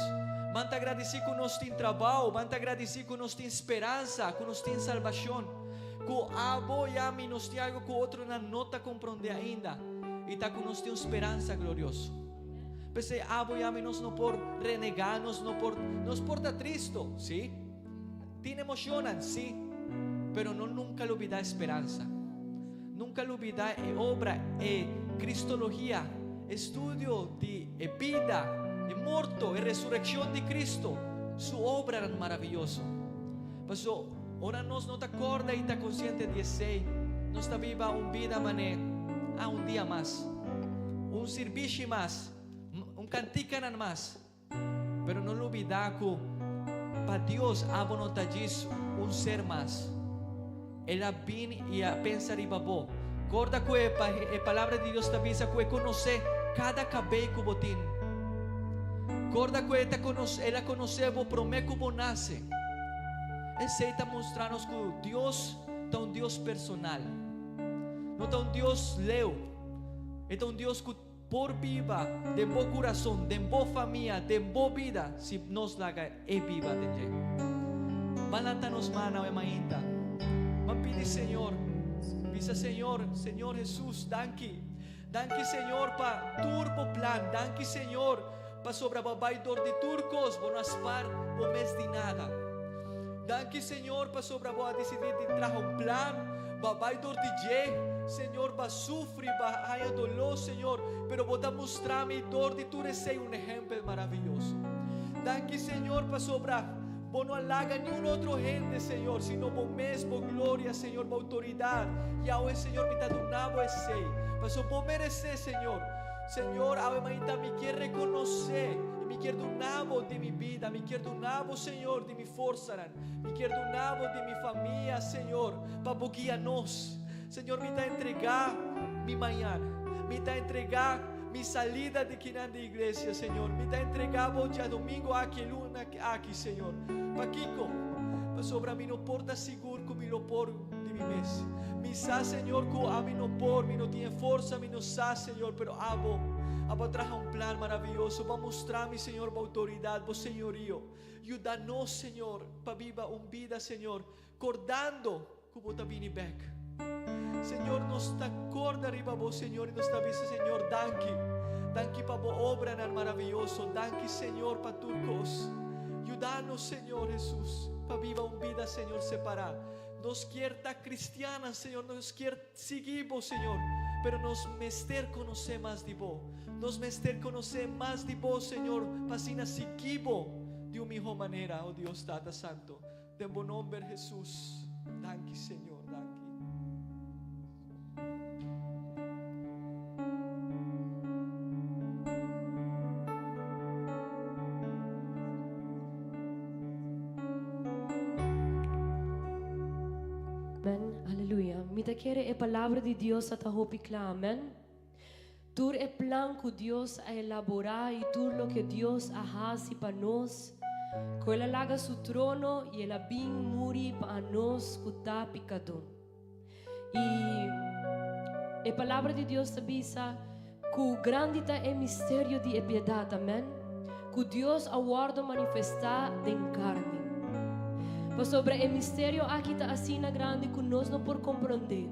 Ban ta gradisí ku nos tin trabou. Ban ta gradisí ku nos tin speransa, ku nos tin salbashon. Ku abo i ami nos tin algu ku otronan no ta komprondé ainda, i ta ku nos tin un speransa glorioso. P'esei abo i ami nos no por renegá, nos no por, nos por ta tristo, sí. Tin emocionnan, sí, pero no nunca lubida e speransa. Nunca lubida e obra, e Cristologia, estudio di e bida, e morto, e resureccion di Cristo, su obranan maraviyoso. Paso, ora nos no ta corda y ta consciente di esey, nos ta biba un bida mane, ah, un dia mas, un sirbishi mas, un canticanan mas. Pero no lubidá ku pa Dios abo no ta djis un ser mas. El a bini i a pensa riba bo. Korda ku e e Palabra di Dios ta bisa ku e konosé kada kabei ku bo tin. Korda ku e ta konosé, el a konosé bo promé ku bo nase. Esei ta mustra nos ku Dios ta un Dios personal. No ta un Dios leu. E ta un Dios ku. Por biba den bo kurason, den bo famia, den bo bida, si nos laga E biba den dje. Ban lanta nos man awe mainta. Ban pidi Señor. Bisa Señor, Señor Jesus, danki. Danki Señor pa tur bo plan. Danki Señor pasobra bo a bai dor di tur kos, bo no a spar bo mes di nada. Danki Señor pasobra bo a disidí di traha un plan, bo a bai dor di dje, Señor, bo a sufri, bo a haña doló, Señor, pero bo ta mustra mi dor di tur esei un ehèmpel maraviyoso. Danki Señor pasobra bo no a laga niun otro hende, Señor, sino bo mes, bo gloria, Señor, bo outoridat. I awe, Señor, mi ta duna bo esei, pasobra bo meresé, Señor. Señor, awe mainta mi kier rekonosé i mi kier duna bo di mi bida, mi kier duna bo, Señor, di mi forsanan, mi kier duna bo di mi famia, Señor, pa bo guia nos. Señor, mi ta entregá mi mañana, mi ta entregá mi salida di kinan di iglesia, Señor, mi ta entregá bo djadomingo aki, e luna aki, Señor. Pakiko? Pasobra mi no por ta sigur ku mi lo por di mi mes. Mi sa, Señor, ku ami no por, mi no tin e forsa, mi no sa, Señor, pero abo, abo a traha un plan maraviyoso pa mustra mi, Señor, bo outoridat, bo señorio. Yuda nos, Señor, pa biba un bida, Señor, kordando ku bo ta bini bèk. Señor, nos ta korda riba bo, Señor, i nos ta bisa, Señor, danki. Danki pa bo obranan maraviyoso. Danki, Señor, pa tur kos. Yuda nos, Señor Hesus, pa biba un bida, Señor, separá. Nos kier ta cristianan, Señor, nos kier sigui Bo, Señor, pero nos mester conoce mas di Bo. Nos mester conoce mas di Bo, Señor, pa asina sigui Bo di un miho manera, oh Dios Tata Santo. Den Bo nomber, Jesus. Danki, Señor, danki. Amen, aleluya. Mi ta kere e palabra di Dios a ta hopi kla, amen. Tur e plan ku Dios a elaborá i tur loke Dios a hasi pa nos, ku El a laga su trono i El a bin muri pa anos ku ta pikadó. I e palabra di Dios ta bisa ku grandi ta e misterio di e piedat, amen, ku Dios a wòrdu manifestá den karni. Pasobra e misterio aki ta asina grandi ku nos no por komprondé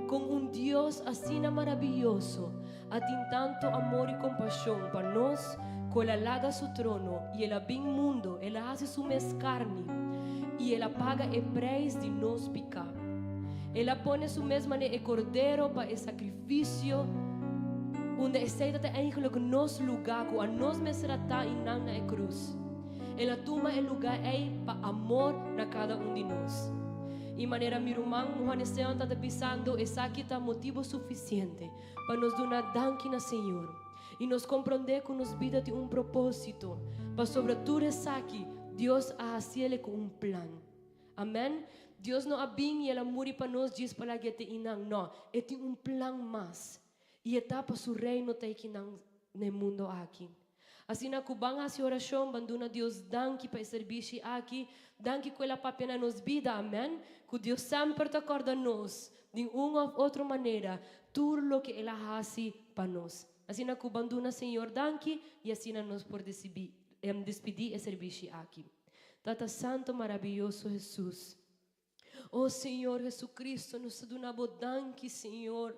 kon un Dios asina maraviyoso a tin tantu amor i kompashon pa nos ku el a laga su trono i el a bin mundu, el a hasi su mes karni i el a paga e preis di nos piká. El a pone su mes manera e kordero pa e sakrifisio, unda esei ta ta eigenlik nos lugá ku anos mester a ta i nan na e krus. El a tuma e lugá ei pa amor na kada un di nos. I manera mi ruman Juan Esteban ta bisando, esaki ta motibu sufisiente pa nos duna danki na Señor i nos komprondé ku nos bida tin un propósito, pasobra tur esaki Dios a hasiel ku un plan. Amèn. Dios no a bin i el a muri pa nos djis pa laga e te einan. No, e tin un plan mas. I e ta pa su reino ta ekinan na e mundo aki. Asina ku ban hasi orashon, ban duna Dios danki pa e serbishi aki, danki ku el a papia na nos bida, amèn. Ku Dios semper ta kòrda nos, den un òf otro manera, tur loke el a hasi pa nos. Asina ku ban duna Señor danki i asina nos por despidí e serbishi aki. Tata Santo Marabiyoso Hesus. Oh Señor Jesucristo, nos ta duna Bo danki, Señor.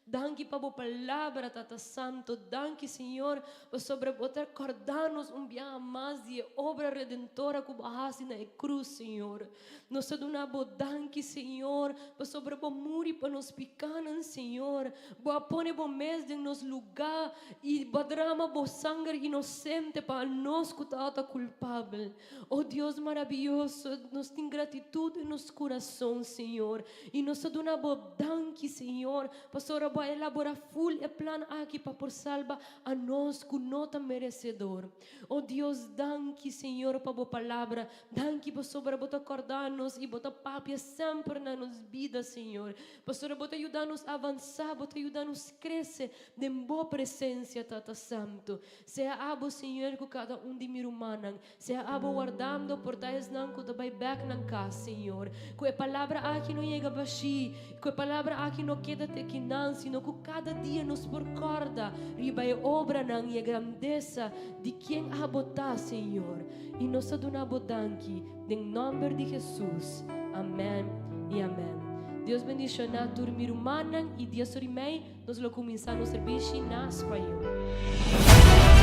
Danki pa Bo palabra, Tata Santo. Danki, Señor, pasobra Bo ta recorda nos un biaha mas di e obra redentora cu Bo a haci na e cruz, Señor. Nos ta duna Bo danki, Señor, pasobra Bo muri pa nos picanan, Señor. Bo a pone Bo mes den nos lugar y Bo a drama Bo sanger inocente pa anos cu tabata culpabel. Oh Dios maraviyoso, nos tin gratitud den nos curason, Señor, y nos ta duna Bo danki, Señor, pasobra Bo a elabora ful e plan aki pa por salba anos cu no ta merecedor. Oh Dios, danki, Señor, pa Bo palabra. Danki pasobra Bo ta corda nos y Bo ta papia semper na nos bida, Señor. Pasobra Bo ta yuda nos avansa, Bo ta yuda nos crece den Bo presencia, Tata Santo. Sea abo, Señor, ku kada un di mi rumannan. Sea abo wardando por ta esnan ku ta bai bèk nan kas, Señor. Ku e palabra aki no yega bashí, ku e palabra aki no keda te kinan, sino ku kada dia nos por kòrda riba e obranan i e grandesa di ken abo ta, Señor. I nos ta duna bo danki den nòmber di Hesus. Amèn i amèn. Dios bendishoná tur mi rumannan i dia sori mei. Nos lo cuminsa nos servishi na spañol.